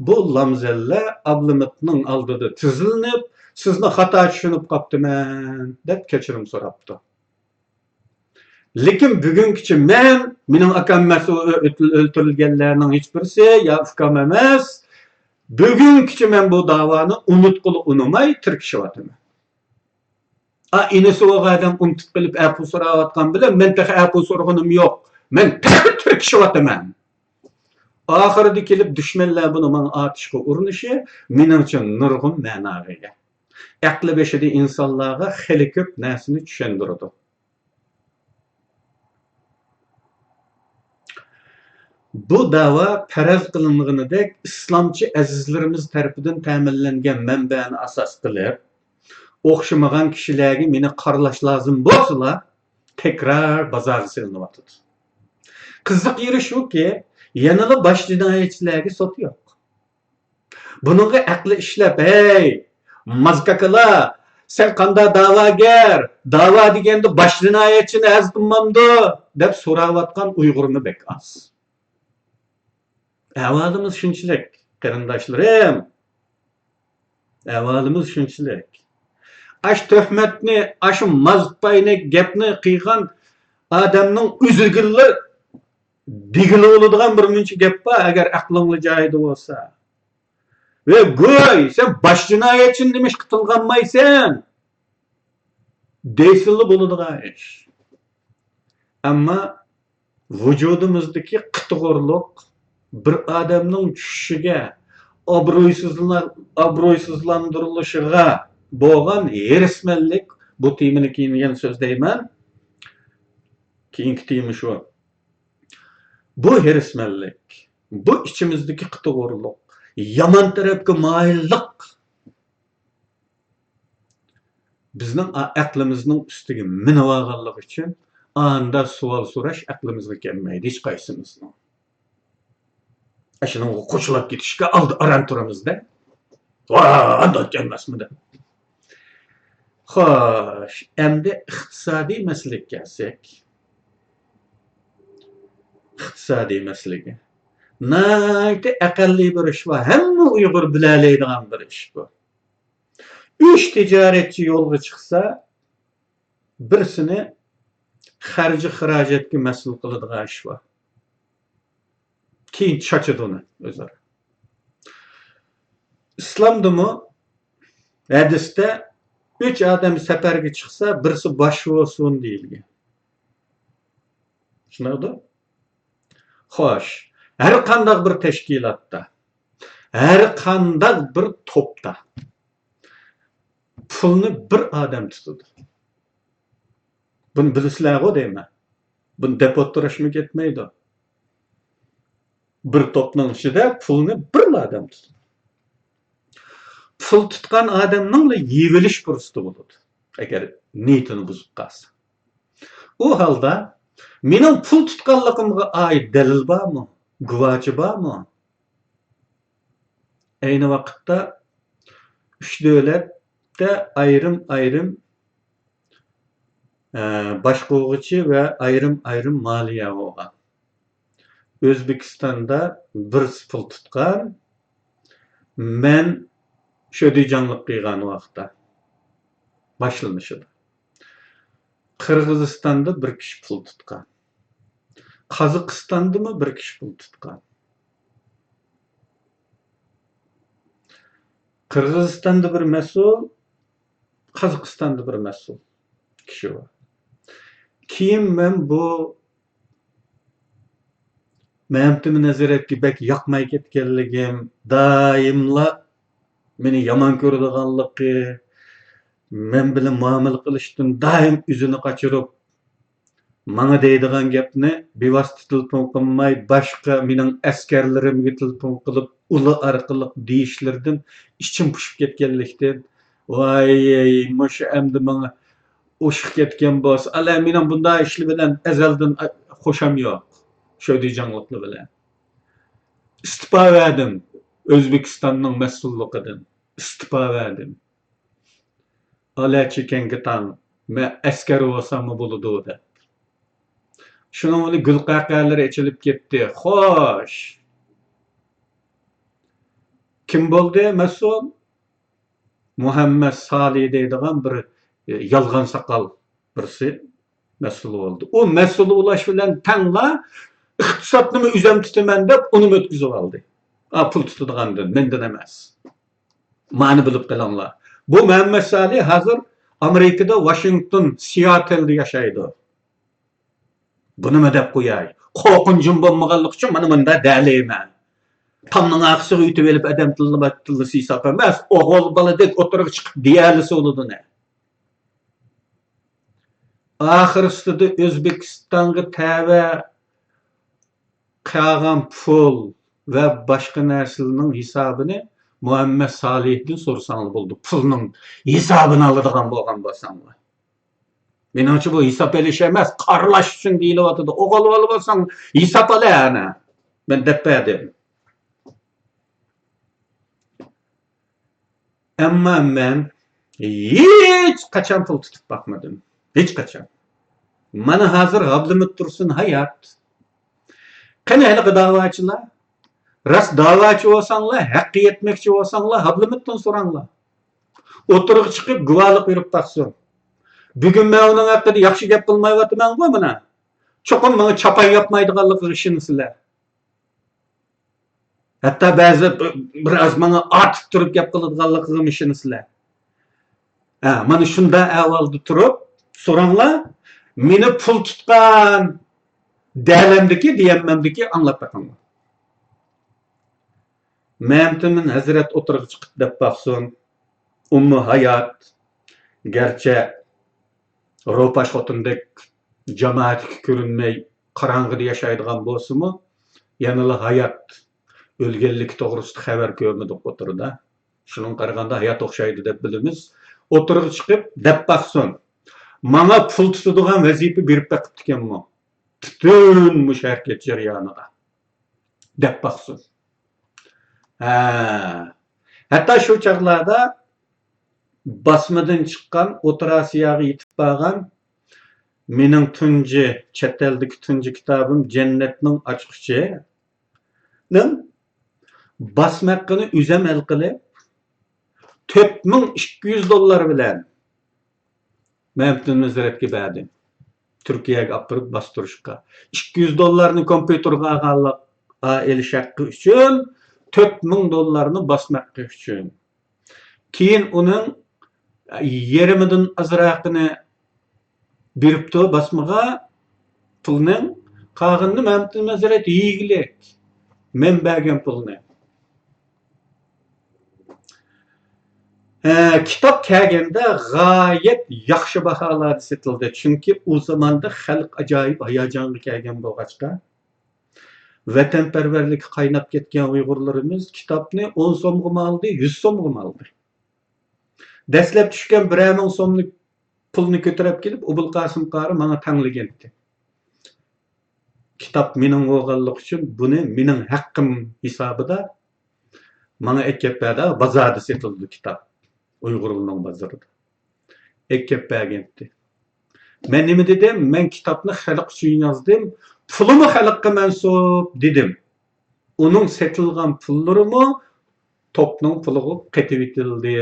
بۇ لامزەللە ئابلىمىتنىڭ ئالدىدا تىزلىنىپ، سىزنى خاتا چۈشىنىپ قاپتىمەن، دەپ كەچۈرۈم سوراپتۇ. لېكىن بۈگۈنگىچە مەن، مېنىڭ ئاكام ئەمەس ئۇ ئۆ-، ئۆلتۈرۈلگەنلەرنىڭ ھېچبىرسى، يا ئۇكام ئەمەس. بۈگۈنگىچە مەن بۇ داۋانى ئۇنۇتقىلى ئۇنىماي تىركىشىۋاتىمەن. ئا، ئىنىسى بولغان ئادەم ئۇنتۇپ قېلىپ ئەپۇ سوراۋاتقان بىلەن مەن تېخى ئەپۇ سورىغىنىم يوق. مەن تېخى تىركىشىۋاتىمەن. ئاخىرىدا كېلىپ دۈشمەنلەر بۇنى ماڭا ئاتىشقا ئۇرۇنۇشى مېنىڭچە نۇرغۇن مەناغا ئىگە. ئەقلى بېشىدا ئىنسانلارغا خېلى كۆپ نەرسىنى چۈشەندۈرىدۇ. بۇ دەۋا پەرەز قىلىنغىنىدەك ئىسلامچى ئەزىزلىرىمىز تەرىپىدىن تەمىنلەنگەن مەنبەنى ئاساس قىلىپ، ئوخشىمىغان كىشىلەرگە مېنى قارىلاش لازىم بولسىلا، تەكرار بازارغا سېلىنىۋاتىدۇ. قىزىق يېرى شۇكى، يەنىلا باش جىنايەتچىلەرگە سوت يوق. بۇنىڭغا ئەقلى ئىشلەپ، ھەي، مازكاكىلار، سەن قانداق داۋاگەر، داۋا دېگەندە باش جىنايەتچىنى ھەزىتىمامدۇ؟ دەپ سوراۋاتقان ئۇيغۇرمۇ بەك ئاز. ئەھۋالىمىز شۇنچىلىك، قېرىنداشلىرىم. ئەھۋالىمىز شۇنچىلىك. ئاش تۆھمەتنى، ئاشۇ مازپاينى گەپنى قىلغان ئادەمنىڭ ئۆزىگىلا دېگىلى بولىدىغان بىر مۇنچە گەپ بار، ئەگەر ئەقلىڭلا جايىدا بولسا. ۋە گۇي، سەن باش جىنايەتچىنى نېمىشقا تىلغا ئالمايسەن؟ دەيسىلا بولىدىغان ئىش. ئەمما ۋۇجۇدىمىزدىكى قىتىغۇرلۇق، بىر ئادەمنىڭ چۈشىگە، ئابرويسىزلا-، ئابرويسىزلاندۇرۇلۇشىغا بولغان ھېرىسمەنلىك، بۇ تېمىنى كېيىن يەنە سۆزلەيمەن. كېيىنكى تېما شۇ. بۇ ھېرىسمەنلىك، بۇ ئىچىمىزدىكى قىتىغۇرلۇق، يامان تەرەپكە مايىللىق بىزنىڭ ئا-، ئەقلىمىزنىڭ ئۈستىگە مىنىۋالغانلىقى ئۈچۈن ئاندا سوئال سوراش ئەقلىمىزگە كەلمەيدۇ ھېچقايسىمىزنىڭ. ئاشۇنىڭغا قوشۇلۇپ كېتىشكە ئالدى ئاران تۇرىمىز-دە. ۋا، ئانداق ئەمەسمۇ دەپ. خوش، ئەمدى ئىقتىسادىي مەسىلىگە كەلسەك. ئىقتىسادىي مەسىلىگە. ناھايىتى ئەقەللىي بىر ئىش بار. ھەممە ئۇيغۇر بىلەلەيدىغان بىر ئىش بۇ. ئۈچ تىجارەتچى يولغا چىقسا، بىرسىنى خەرجى خىراجەتكە مەسئۇل قىلىدىغان ئىش بار. كېيىن چاچىدۇ ئۇنى ئۆزئارا. ئىسلامدىمۇ ھەدىستە ئۈچ ئادەم سەپەرگە چىقسا، بىرسى باش بولسۇن دېيىلگەن. چۈشىنىلدى؟ خوش، ھەر قانداق بىر تەشكىلاتتا، ھەر قانداق بىر توپتا پۇلنى بىر ئادەم تۇتىدۇ. بۇنى بىلىسىلەرغۇ دەيمەن. بۇنى دەپ ئولتۇرۇشمۇ كەتمەيدۇ. بىر توپنىڭ ئىچىدە پۇلنى بىرلا ئادەم تۇتىدۇ. پۇل تۇتقان ئادەمنىڭلا يېيىۋېلىش پۇرسىتى بولىدۇ، ئەگەر نىيىتىنى بۇزۇپ قالسا. ئۇ ھالدا مېنىڭ پۇل تۇتقانلىقىمغا ئائىت دەلىل بارمۇ؟ گۇۋاچى بارمۇ؟ ئەينى ۋاقىتتا ئۈچ دۆلەتتە ئايرىم-ئايرىم، ئە، باشقۇرغۇچى ۋە ئايرىم-ئايرىم مالىيە بولغان. ئۆزبېكىستاندا بىرسى پۇل تۇتقان، مەن شۆدىجاڭلىق قىلغان ۋاقىتتا، باشلىنىشىدا. قىرغىزىستاندا بىر كىشى پۇل تۇتقان. قازاقىستاندىمۇ بىر كىشى پۇل تۇتقان. قىرغىزىستاندا بىر مەسئۇل، قازاقىستاندا بىر مەسئۇل كىشى بار. كېيىن مەن بۇ مەمتىمىن ھەزرەتكە بەك ياقماي كەتكەنلىكىم، دائىملا مېنى يامان كۆرىدىغانلىقى، مەن بىلەن مۇئامىلە قىلىشتىن دائىم ئۆزىنى قاچۇرۇپ، ماڭا دەيدىغان گەپنى بىۋاسىتە تېلېفون قىلماي، باشقا مېنىڭ ئەسكەرلىرىمگە تېلېفون قىلىپ، ئۇلار ئارقىلىق دېيىشلىرىدىن ئىچىم پۇشۇپ كەتكەنلىكتىن، ۋاي، مۇشۇ ئەمدى ماڭا ئوشۇق كەتكەن بولسا، ئەلە مېنىڭ بۇنداق ئىشلار بىلەن ئەزەلدىن خوشام يوق، شۆدىجاڭلىقلار بىلەن. ئىستېپا بەردىم، ئۆزبېكىستاننىڭ مەسئۇللۇقىدىن ئىستېپا بەردىم. ئالەچى كەڭگىتاڭ، مەن ئەسكەر بولساممۇ بولىدۇ دەپ. شۇنىڭ بىلەن گۈل قەقەلىرى ئېچىلىپ كەتتى. خوش! كىم بولدى مەسئۇل؟ مۇھەممەد سالى دەيدىغان بىر، ئە، يالغان ساقال بىرسى مەسئۇل بولدى. ئۇ مەسئۇل بولاش بىلەن تەڭلا ئىقتىسادنىمۇ ئۆزۈم تۇتىمەن دەپ ئۇنىمۇ ئۆتكۈزۈپ ئالدى. ئا، پۇل تۇتىدىغاندىن، مەندىن ئەمەس. مانى بىلىپ قېلىڭلار. بۇ مۇھەممەد سالى ھازىر ئامېرىكىدا، ۋاشىنگتون، سىياتلدا ياشايدۇ. بۇنىمۇ دەپ قوياي. قورقۇنچۇم بولمىغانلىقى ئۈچۈن مانا مۇنداق دەلەيمەن. تامنىڭ ئارقىسىغا ئۆتۈۋېلىپ ئادەم تىللىۋەتتىللا ھېساب ئەمەس. ئوغۇل بالىدەك ئوتتۇرىغا چىقىپ دېيەلىسە بولىدۇ نە. ئاخىرسىدا ئۆزبېكىستانغا تەۋە قالغان پۇل ۋە باشقا نەرسىلەرنىڭ ھېسابىنى مۇھەممەد سالىھتىن سورىساڭلار بولىدۇ، پۇلنىڭ ھېسابىنى ئالىدىغان بولغان بولساڭلار. مېنىڭچە بۇ ھېساب ئېلىش ئەمەس، قارىلاش ئۈچۈن دېيىلىۋاتىدۇ. ئوغۇل بالا بولساڭ ھېساب ئال ئەنە. مەن دەپ بەردىم. ئەمما مەن ھېچقاچان پۇل تۇتۇپ باقمىدىم. ھېچقاچان. مانا ھازىر ئابلىمىت تۇرسۇن ھايات. قېنى ھېلىقى داۋاچىلار؟ راست داۋاچى بولساڭلار، ھەققە يەتمەكچى بولساڭلار، ئابلىمىتتىن سوراڭلار. ئوتتۇرىغا چىقىپ گۇۋاھلىق بېرىپ باقسۇن. بۈگۈن مەن ئۇنىڭ ھەققىدە ياخشى گەپ قىلمايۋاتىمەنغۇ مانا. چوقۇم ماڭا چاپان ياپمايدىغانلىقىغا ئىشىنىسىلەر. ھەتتا بەزى بىر، بىر ئاز ماڭا ئارتىپ تۇرۇپ گەپ قىلىدىغانلىقىغىمۇ ئىشىنىسىلەر. ھە، مانا شۇنداق ئەھۋالدا تۇرۇپ سوراڭلار، مېنى پۇل تۇتقان دەلەمدىكى، دېيەلمەمدىكى ئاڭلاپ بېقىڭلار. مەمتىمىن ھەزرەت ئوتتۇرىغا چىقىپ دەپ باقسۇن، ئۇممۇ ھايات، گەرچە روپاش خوتۇندەك جامائەتكە كۆرۈنمەي، قاراڭغۇدا ياشايدىغان بولسىمۇ، يەنىلا ھايات، ئۆلگەنلىكى توغرىسىدا خەۋەر كۆرمىدۇق ئوتتۇرىدا. شۇنىڭغا قارىغاندا ھايات ئوخشايدۇ دەپ بىلىمىز. ئوتتۇرىغا چىقىپ دەپ باقسۇن. ماڭا پۇل تۇتىدىغان ۋەزىپە بېرىپ بېقىپتىكەنمۇ؟ پۈتۈن مۇشۇ ھەرىكەت جەريانىدا دەپ باقسۇن. ھە. ھەتتا شۇ چاغلاردا باسمىدىن چىققان، ئوتتۇرا ئاسىياغا يېتىپ بارغان مېنىڭ تۇنجى، چەت ئەلدىكى تۇنجى كىتابىم جەننەتنىڭ ئاچقۇچىنىڭ باسما ھەققىنى ئۆزۈم ھەل قىلىپ، تۆت مىڭ ئىككى يۈز دوللار بىلەن مەمتىمىن ھەزرەتكە بەردىم. تۈركىيەگە ئاپىرىپ باستۇرۇشقا. ئىككى يۈز دوللارنى كومپيۇتېرغا ئالغانلىق، ئېلىش ھەققى ئۈچۈن، تۆت مىڭ دوللارنى باسما ھەققى ئۈچۈن. كېيىن ئۇنىڭ يېرىمىدىن ئازراقىنى بېرىپتۇ باسمىغا پۇلنىڭ، قالغىنىنى مەمتىمىن ھەزرەت يېگۈلۈك. مەن بەرگەن پۇلنى. ھە، كىتاب كەلگەندە غايەت ياخشى باھالاردا سېتىلدى، چۈنكى ئۇ زاماندا خەلق ئاجايىپ ھاياجانغا كەلگەن بولغاچقا، ۋەتەنپەرۋەرلىككە قايناپ كەتكەن ئۇيغۇرلىرىمىز كىتابنى ئون سومغىمۇ ئالدى، يۈز سومغىمۇ ئالدى. دەسلەپ چۈشكەن بىرەر مىڭ سوملۇق پۇلنى كۆتۈرۈپ كېلىپ، ئوبۇلقاسىم قارى ماڭا تەڭلىگەنتى. كىتاب مېنىڭ بولغانلىقى ئۈچۈن بۇنى مېنىڭ ھەققىم ھېسابىدا ماڭا ئەكەپ بەردى. بازاردا سېتىلىدۇ كىتاب، ئۇيغۇرلارنىڭ بازىرىدا. ئەكەپ بەرگەنتى. مەن نېمە دېدىم؟ مەن كىتابنى خەلق ئۈچۈن يازدىم، پۇلىمۇ خەلققە مەنسۇپ دېدىم. ئۇنىڭ سېتىلغان پۇللىرىمۇ توپنىڭ پۇلىغا قېتىۋېتىلدى.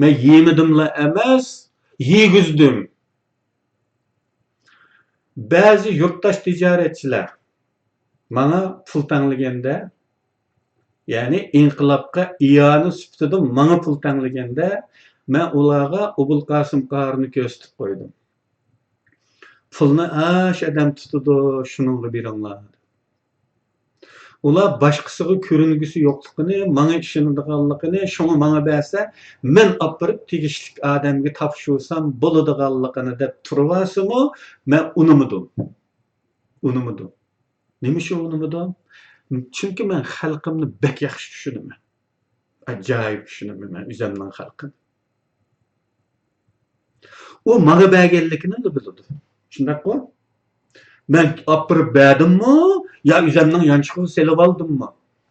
مەن يېمىدىملا ئەمەس، يېگۈزدۈم. بەزى يۇرتداش تىجارەتچىلەر ماڭا پۇل تەڭلىگەندە، يەنى ئىنقىلابقا ئىئانە سۈپىتىدە ماڭا پۇل تەڭلىگەندە، مەن ئۇلارغا ئوبۇلقاسىم قارىنى كۆرسىتىپ قويدۇم. پۇلنى ئاش ئادەم تۇتىدۇ، شۇنىڭغا بېرىڭلار. ئۇلار باشقىسىغا كۆرۈنگۈسى يوقلۇقىنى، ماڭا ئىشىنىدىغانلىقىنى، شۇڭا ماڭا بەرسە، مەن ئاپىرىپ تېگىشلىك ئادەمگە تاپشۇرسام بولىدىغانلىقىنى دەپ تۇرۇۋالسىمۇ، مەن ئۇنىمىدىم. ئۇنىمىدىم. نېمە ئۈچۈن ئۇنىمىدىم؟ چۈنكى مەن خەلقىمنى بەك ياخشى چۈشىنىمەن. ئاجايىپ چۈشىنىمەن مەن ئۆزۈمنىڭ خەلقىنى. ئۇ ماڭا بەرگەنلىكىنىلا بىلىدۇ. شۇنداققۇ؟ مەن ئاپىرىپ بەردىممۇ يا ئۆزۈمنىڭ يانچۇقىغا سېلىۋالدىممۇ؟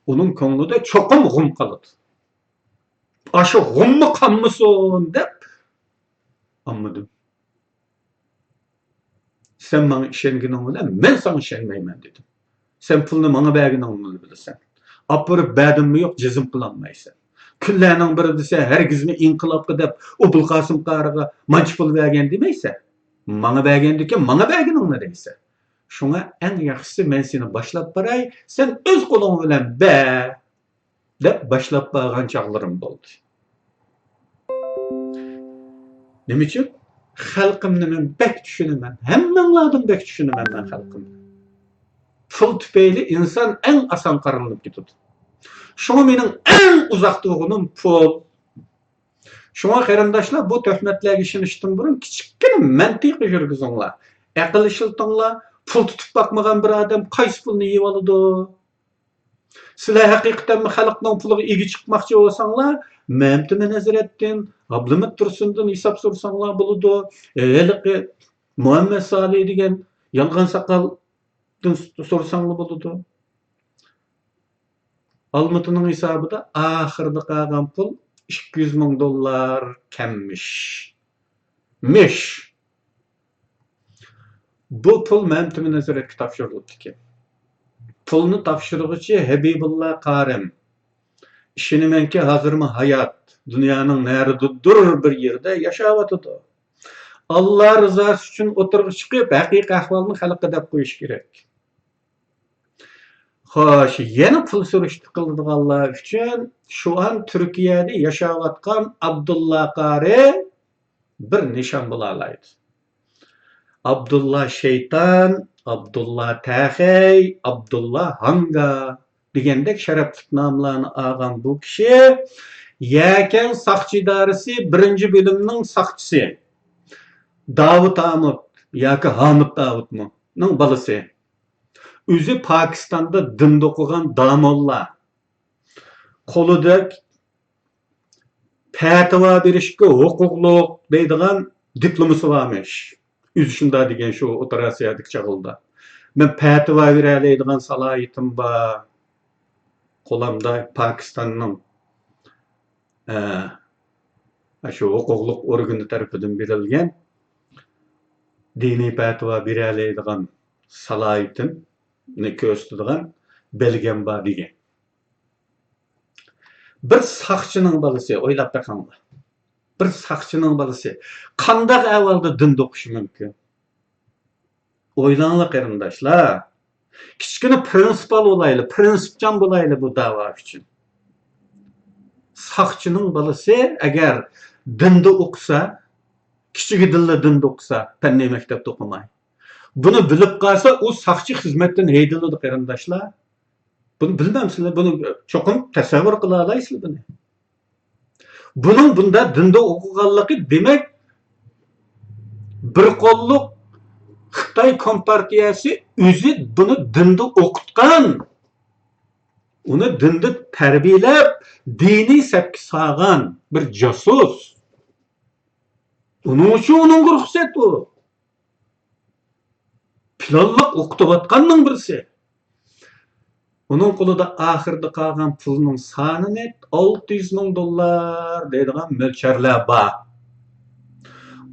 ئۇنىڭ كۆڭلىدە چوقۇم غۇم قالىدۇ. ئاشۇ غۇممۇ قالمىسۇن دەپ ئالمىدىم. سەن ماڭا ئىشەنگىنىڭ بىلەن مەن ساڭا ئىشەنمەيمەن دېدىم. سەن پۇلنى ماڭا بەرگىنىڭنى بىلىسەن. ئاپىرىپ بەردىممۇ يوق، جەزم قىلالمايسەن. كۈنلەرنىڭ بىرىدە سەن ھەرگىزمۇ ئىنقىلابقا دەپ ئوبۇلقاسىم قارىغا مانچە پۇل بەرگەن دېمەيسەن. ماڭا بەرگەندىكىن ماڭا بەرگىنىڭنى دەيسەن. شۇڭا ئەڭ ياخشىسى مەن سېنى باشلاپ باراي، سەن ئۆز قولۇڭ بىلەن بەر. دەپ باشلاپ بارغان چاغلىرىم بولدى. نېمە ئۈچۈن؟ خەلقىمنى مەن بەك چۈشىنىمەن. ھەممىڭلاردىن بەك چۈشىنىمەن مەن خەلقىمنى. پۇل تۈپەيلى ئىنسان ئەڭ ئاسان قارىلىنىپ كېتىدۇ. شۇڭا مېنىڭ ئەڭ ئۇزاق تۇرغىنىم پۇل. شۇڭا قېرىنداشلار، بۇ تۆھمەتلەرگە ئىشىنىشتىن بۇرۇن كىچىككىنە مەنتىقى يۈرگۈزۈڭلار. ئەقىل ئىشلىتىڭلار. پۇل تۇتۇپ باقمىغان بىر ئادەم قايسى پۇلنى يېيىۋالىدۇ؟ سىلەر ھەقىقەتەنمۇ خەلقنىڭ پۇلىغا ئىگە چىقماقچى بولساڭلار، مەمتىمىن ھەزرەتتىن، ئابلىمىت تۇرسۇندىن ھېساب سورىساڭلار بولىدۇ. ھېلىقى مۇھەممەد سالى دېگەن يالغان ساقالدىن سورىساڭلار بولىدۇ. ئالمۇتىنىڭ ھېسابىدا ئاخىرىدا قالغان پۇل ئىككى يۈز مىڭ دوللار كەممىش. مىش. بۇ پۇل مەمتىمىن ھەزرەتكە تاپشۇرۇلۇپتىكەن. پۇلنى تاپشۇرغۇچى ھەبىبۇللا قارىم. ئىشىنىمەنكى، ھازىرمۇ ھايات، دۇنيانىڭ نەرىدىدۇر بىر يېرىدە ياشاۋاتىدۇ. ئاللا رىزاسى ئۈچۈن ئوتتۇرىغا چىقىپ، ھەقىقىي ئەھۋالنى خەلققە دەپ قويۇش كېرەك. خوش، يەنە پۇل سۈرۈشتە قىلىدىغانلار ئۈچۈن شۇ ئان تۈركىيەدە ياشاۋاتقان ئابدۇللا قارى بىر نىشان بولالايدۇ. ئابدۇللا شەيتان، ئابدۇللا تەخەي، ئابدۇللا ھاڭگا دېگەندەك شەرەپلىك ناملارنى ئالغان بۇ كىشى يەكەن ساقچى ئىدارىسى بىرىنچى بۆلۈمنىڭ ساقچىسى داۋۇت ھامۇت ياكى ھامۇت داۋۇتمۇ نىڭ بالىسى. ئۆزى پاكىستاندا دىندا ئوقۇغان داموللا. قولىدا پەتىۋا بېرىشكە ھوقۇقلۇق دەيدىغان دىپلومىسى بارمىش. ئۆزى شۇنداق دېگەن شۇ ئوتتۇرا ئاسىيادىكى چاغلىدا. مەن پەتىۋا بېرەلەيدىغان سالاھىيىتىم بار. قولۇمدا پاكىستاننىڭ، ئە، شۇ ھوقۇقلۇق ئورگىنى تەرىپىدىن بېرىلگەن دىنىي پەتىۋا بېرەلەيدىغان سالاھىيىتىمنى كۆرسىتىدىغان بەلگەم بار دېگەن. بىر ساقچىنىڭ بالىسى، ئويلاپ بېقىڭلار. بىر ساقچىنىڭ بالىسى قانداق ئەھۋالدا دىندا ئوقۇشى مۇمكىن؟ ئويلاڭلار قېرىنداشلار. كىچىككىنە پرىنسىپال بولايلى، پرىنسىپچان بولايلى بۇ داۋا ئۈچۈن. ساقچىنىڭ بالىسى ئەگەر دىندا ئوقۇسا، كىچىكىدىنلا دىندا ئوقۇسا، پەننىي مەكتەپتە ئوقۇماي. بۇنى بىلىپ قالسا، ئۇ ساقچى خىزمەتتىن ھەيدىلىدۇ قېرىنداشلار. بۇنى بىلمەمسىلەر؟ بۇنى چوقۇم تەسەۋۋۇر قىلالايسىلەر بۇنى. بۇنىڭ بۇنداق دىندا ئوقۇغانلىقى، دېمەك، بىر قوللۇق خىتاي كومپارتىيەسى ئۆزى بۇنى دىندا ئوقۇتقان، ئۇنى دىندا تەربىيەلەپ، دىنىي سەپكە سالغان بىر جاسۇس. ئۇنىڭ ئۈچۈن ئۇنىڭغا رۇخسەت ئۇ. پىلانلىق ئوقۇتۇۋاتقاننىڭ بىرسى. ئۇنىڭ قولىدا ئاخىرىدا قالغان پۇلنىڭ سانىنى ئالتە يۈز مىڭ دوللار دەيدىغان مۆلچەرلەر بار.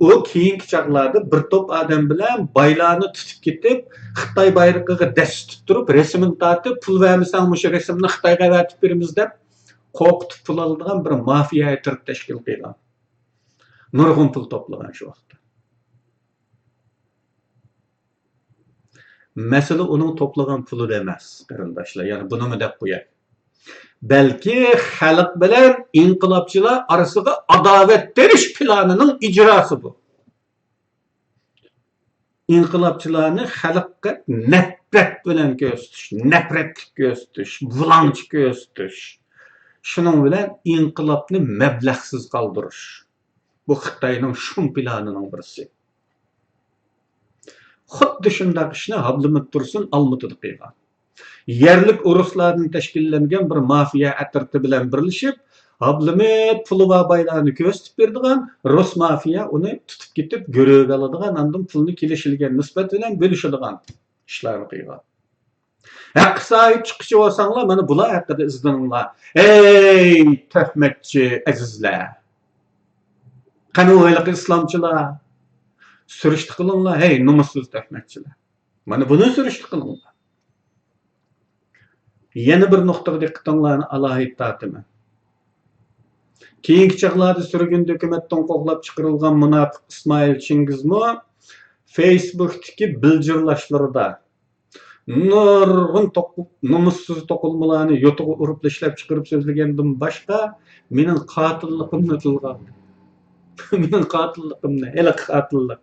ئۇ كېيىنكى چاغلاردا بىر توپ ئادەم بىلەن بايلارنى تۇتۇپ كېتىپ، خىتاي بايرىقىغا دەس تۇتۇپ تۇرۇپ، رەسىمىنى تارتىپ، پۇل بەرمىسەڭ مۇشۇ رەسىمنى خىتايغا ئەۋەتىپ بېرىمىز دەپ قورقۇتۇپ پۇل ئالىدىغان بىر مافىيا ئەترىتى تەشكىل قىلغان. نۇرغۇن پۇل توپلىغان شۇ ۋاقىتتا. مەسىلە ئۇنىڭ توپلىغان پۇلىدا ئەمەس، قېرىنداشلار، يەنە بۇنىمۇ دەپ قوياي. بەلكى خەلق بىلەن ئىنقىلابچىلار ئارىسىغا ئاداۋەت تېرىش پىلانىنىڭ ئىجراسى بۇ. ئىنقىلابچىلارنى خەلققە نەپرەت بىلەن كۆرسىتىش، نەپرەتلىك كۆرسىتىش، بۇلاڭچى كۆرسىتىش، شۇنىڭ بىلەن ئىنقىلابنى مەبلەغسىز قالدۇرۇش. بۇ خىتاينىڭ شۇم پىلانىنىڭ بىرسى. خۇددى شۇنداق ئىشنى ھابلىمىت تۇرسۇن ئالمۇتىدا قىلغان. يەرلىك ئورۇسلاردىن تەشكىللەنگەن بىر مافىيا ئەترىتى بىلەن بىرلىشىپ، ھابلىمىت پۇلى بار بايلارنى كۆرسىتىپ بېرىدىغان، رۇس مافىيا ئۇنى تۇتۇپ كېتىپ گۆرۈگە ئالىدىغان، ئاندىن پۇلنى كېلىشىلگەن نىسبەت بىلەن بۆلۈشىدىغان ئىشلارنى قىلغان. ھەققە ساھىب چىققۇچى بولساڭلار، مانا بۇلار ھەققىدە ئىزدىنىڭلار. ھەي، تۆھمەتچى ئەزىزلەر! قېنى ئۇ ھېلىقى ئىسلامچىلار؟ سۈرۈشتە قىلىڭلار، ھەي، نومۇسسىز تۆھمەتچىلەر! مانا بۇنى سۈرۈشتە قىلىڭلار. يەنە بىر نۇقتىغا دىققىتىڭلارنى ئالاھىدە تارتىمەن. كېيىنكى چاغلاردا سۈرگۈندە ھۆكۈمەتتىن قوغلاپ چىقىرىلغان مۇناپىق ئىسمائىل چىڭگىزمۇ فېيسبۇكتىكى بىلجىرلاشلىرىدا نۇرغۇن توق-، نومۇسسىز توقۇلمىلارنى يوتىغا ئۇرۇپلا ئىشلەپ چىقىرىپ سۆزلىگەندىن باشقا، مېنىڭ قاتىللىقىمنى تىلغا ئالدى. مېنىڭ قاتىللىقىمنى، ھېلىقى قاتىللىق.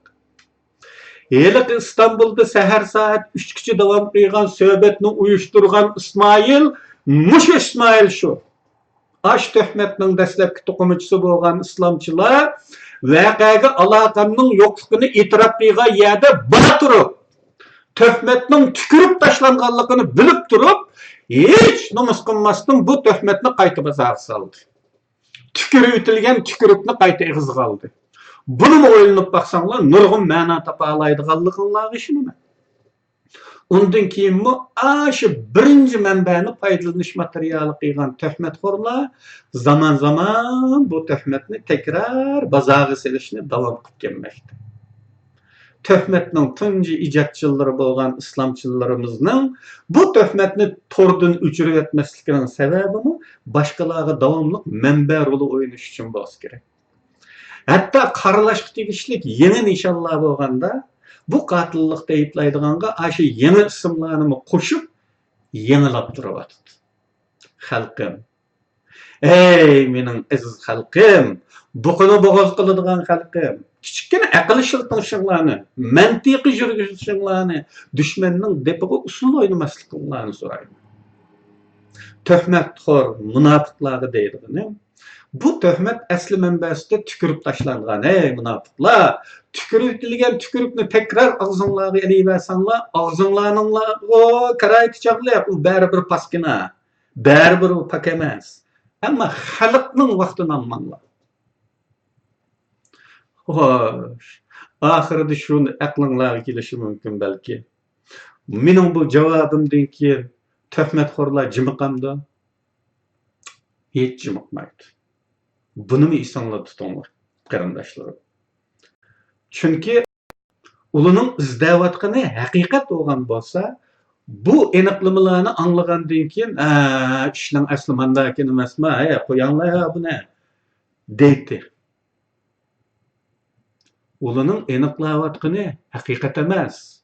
ھېلىقى ئىستانبۇلدا سەھەر سائەت ئۈچكىچە داۋام قىلغان سۆھبەتنى ئۇيۇشتۇرغان ئىسمائىل، مۇشۇ ئىسمائىل شۇ. ئاشۇ تۆھمەتنىڭ دەسلەپكى توقۇمىچىسى بولغان ئىسلامچىلار ۋەقەگە ئالاقەمنىڭ يوقلۇقىنى ئېتىراپ قىلغان يەردە بار تۇرۇپ، تۆھمەتنىڭ تۈكۈرۈپ تاشلانغانلىقىنى بىلىپ تۇرۇپ، ھېچ نومۇس قىلماستىن بۇ تۆھمەتنى قايتا بازارغا سالدى. تۈكۈرۈۋېتىلگەن تۈكۈرۈكنى قايتا ئېغىزىغا ئالدى. بۇنىمۇ ئويلىنىپ باقساڭلار، نۇرغۇن مەنا تاپالايدىغانلىقىڭلارغا ئىشىنىمەن. ئۇندىن كېيىنمۇ ئاشۇ بىرىنچى مەنبەنى پايدىلىنىش ماتېرىيالى قىلغان تۆھمەتخورلار زامان-زامان بۇ تۆھمەتنى تەكرار بازارغا سېلىشنى داۋام قىلىپ كەلمەكتە. تۆھمەتنىڭ تۇنجى ئىجادچىلىرى بولغان ئىسلامچىلىرىمىزنىڭ بۇ تۆھمەتنى توردىن ئۆچۈرۈۋەتمەسلىكىنىڭ سەۋەبىمۇ باشقىلارغا داۋاملىق مەنبە رولى ئوينىشى ئۈچۈن بولسا كېرەك. ھەتتا قارىلاشقا تېگىشلىك يېڭى نىشانلار بولغاندا، بۇ قاتىللىقتا ئەيىبلەيدىغانغا ئاشۇ يېڭى ئىسىملارنىمۇ قوشۇپ، يېڭىلاپ تۇرۇۋاتىدۇ. خەلقىم، ئەي مېنىڭ ئەزىز خەلقىم، بۇقىنى بوغاز قىلىدىغان خەلقىم، كىچىككىنە ئەقىل ئىشلىتىشىڭلارنى، مەنتىقى يۈرگۈزۈشۈڭلارنى، دۈشمەننىڭ دېپىغا ئۇسسۇل ئوينىماسلىقىڭلارنى سورايمەن. تۆھمەتخور مۇناپىقلارغا دەيدىغىنىم، بۇ تۆھمەت ئەسلى مەنبەسىدە تۈكۈرۈپ تاشلانغان. ھەي مۇناپىقلار! تۈكۈرۈۋېتىلگەن تۈكۈرۈكنى تەكرار ئاغزىڭلارغا ئېلىۋەرسەڭلار، ئاغزىڭلارنىڭلارغۇ كارايتى چاغلىق، ئۇ بەرىبىر پاسكىنا. بەرىبىر ئۇ پاك ئەمەس. ئەمما خەلقنىڭ ۋاقتىنى ئالماڭلار. خوش، ئاخىرىدا شۇ ئەقلىڭلارغا كېلىشى مۇمكىن بەلكى. مېنىڭ بۇ جاۋابىمدىن كېيىن تۆھمەتخورلار جىمىقامدۇ؟ ھېچ جىمىقمايدۇ. بۇنىمۇ ئېسىڭلاردا تۇتۇڭلار، قېرىنداشلىرىم. چۈنكى ئۇلارنىڭ ئىزدەۋاتقىنى ھەقىقەت بولغان بولسا، بۇ ئېنىقلىمىلارنى ئاڭلىغاندىن كېيىن، «ئە، ئىشنىڭ ئەسلى مانداكىن ئەمەسما، ھەي، قوياڭلار بۇنى» دەيتتى. ئۇلارنىڭ ئېنىقلاۋاتقىنى ھەقىقەت ئەمەس.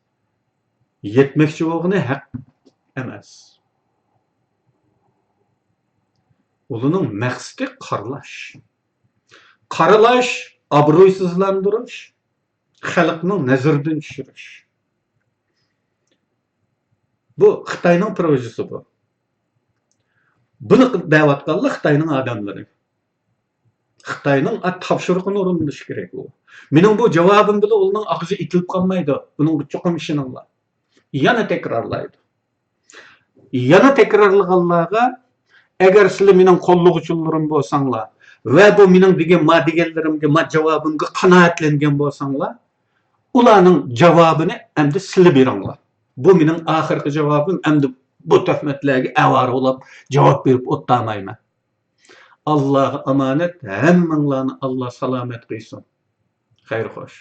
يەتمەكچى بولغىنى ھەق ئەمەس. ئۇلارنىڭ مەقسىتى قارىلاش. قارىلاش، ئابرۇيسىزلاندۇرۇش، خەلقنىڭ نەزىرىدىن چۈشۈرۈش. بۇ خىتاينىڭ پروژىسى بۇ. بۇنى دەۋاتقانلار خىتاينىڭ ئادەملىرى. خىتاينىڭ ئا-، تاپشۇرۇقىنى ئورۇندىشى كېرەك ئۇ. مېنىڭ بۇ جاۋابىم بىلەن ئۇنىڭ ئاغزى ئېتىلىپ قالمايدۇ. بۇنىڭغا چوقۇم ئىشىنىڭلار. يەنە تەكرارلايدۇ. يەنە تەكرارلىغانلارغا، ئەگەر سىلەر مېنىڭ قوللىغۇچىلىرىم بولساڭلار ۋە بۇ مېنىڭ دېگەن، ما دېگەنلىرىمگە، ما جاۋابىمغا قانائەتلەنگەن بولساڭلار، ئۇلارنىڭ جاۋابىنى ئەمدى سىلى بېرىڭلار. بۇ مېنىڭ ئاخىرقى جاۋابىم، ئەمدى بۇ تۆھمەتلەرگە ئاۋارە بولاپ جاۋاب بېرىپ ئولتۇرمايمەن. ئاللاغا ئامانەت، ھەممىڭلارنى ئاللا سالامەت قىلسۇن. خەير خوش.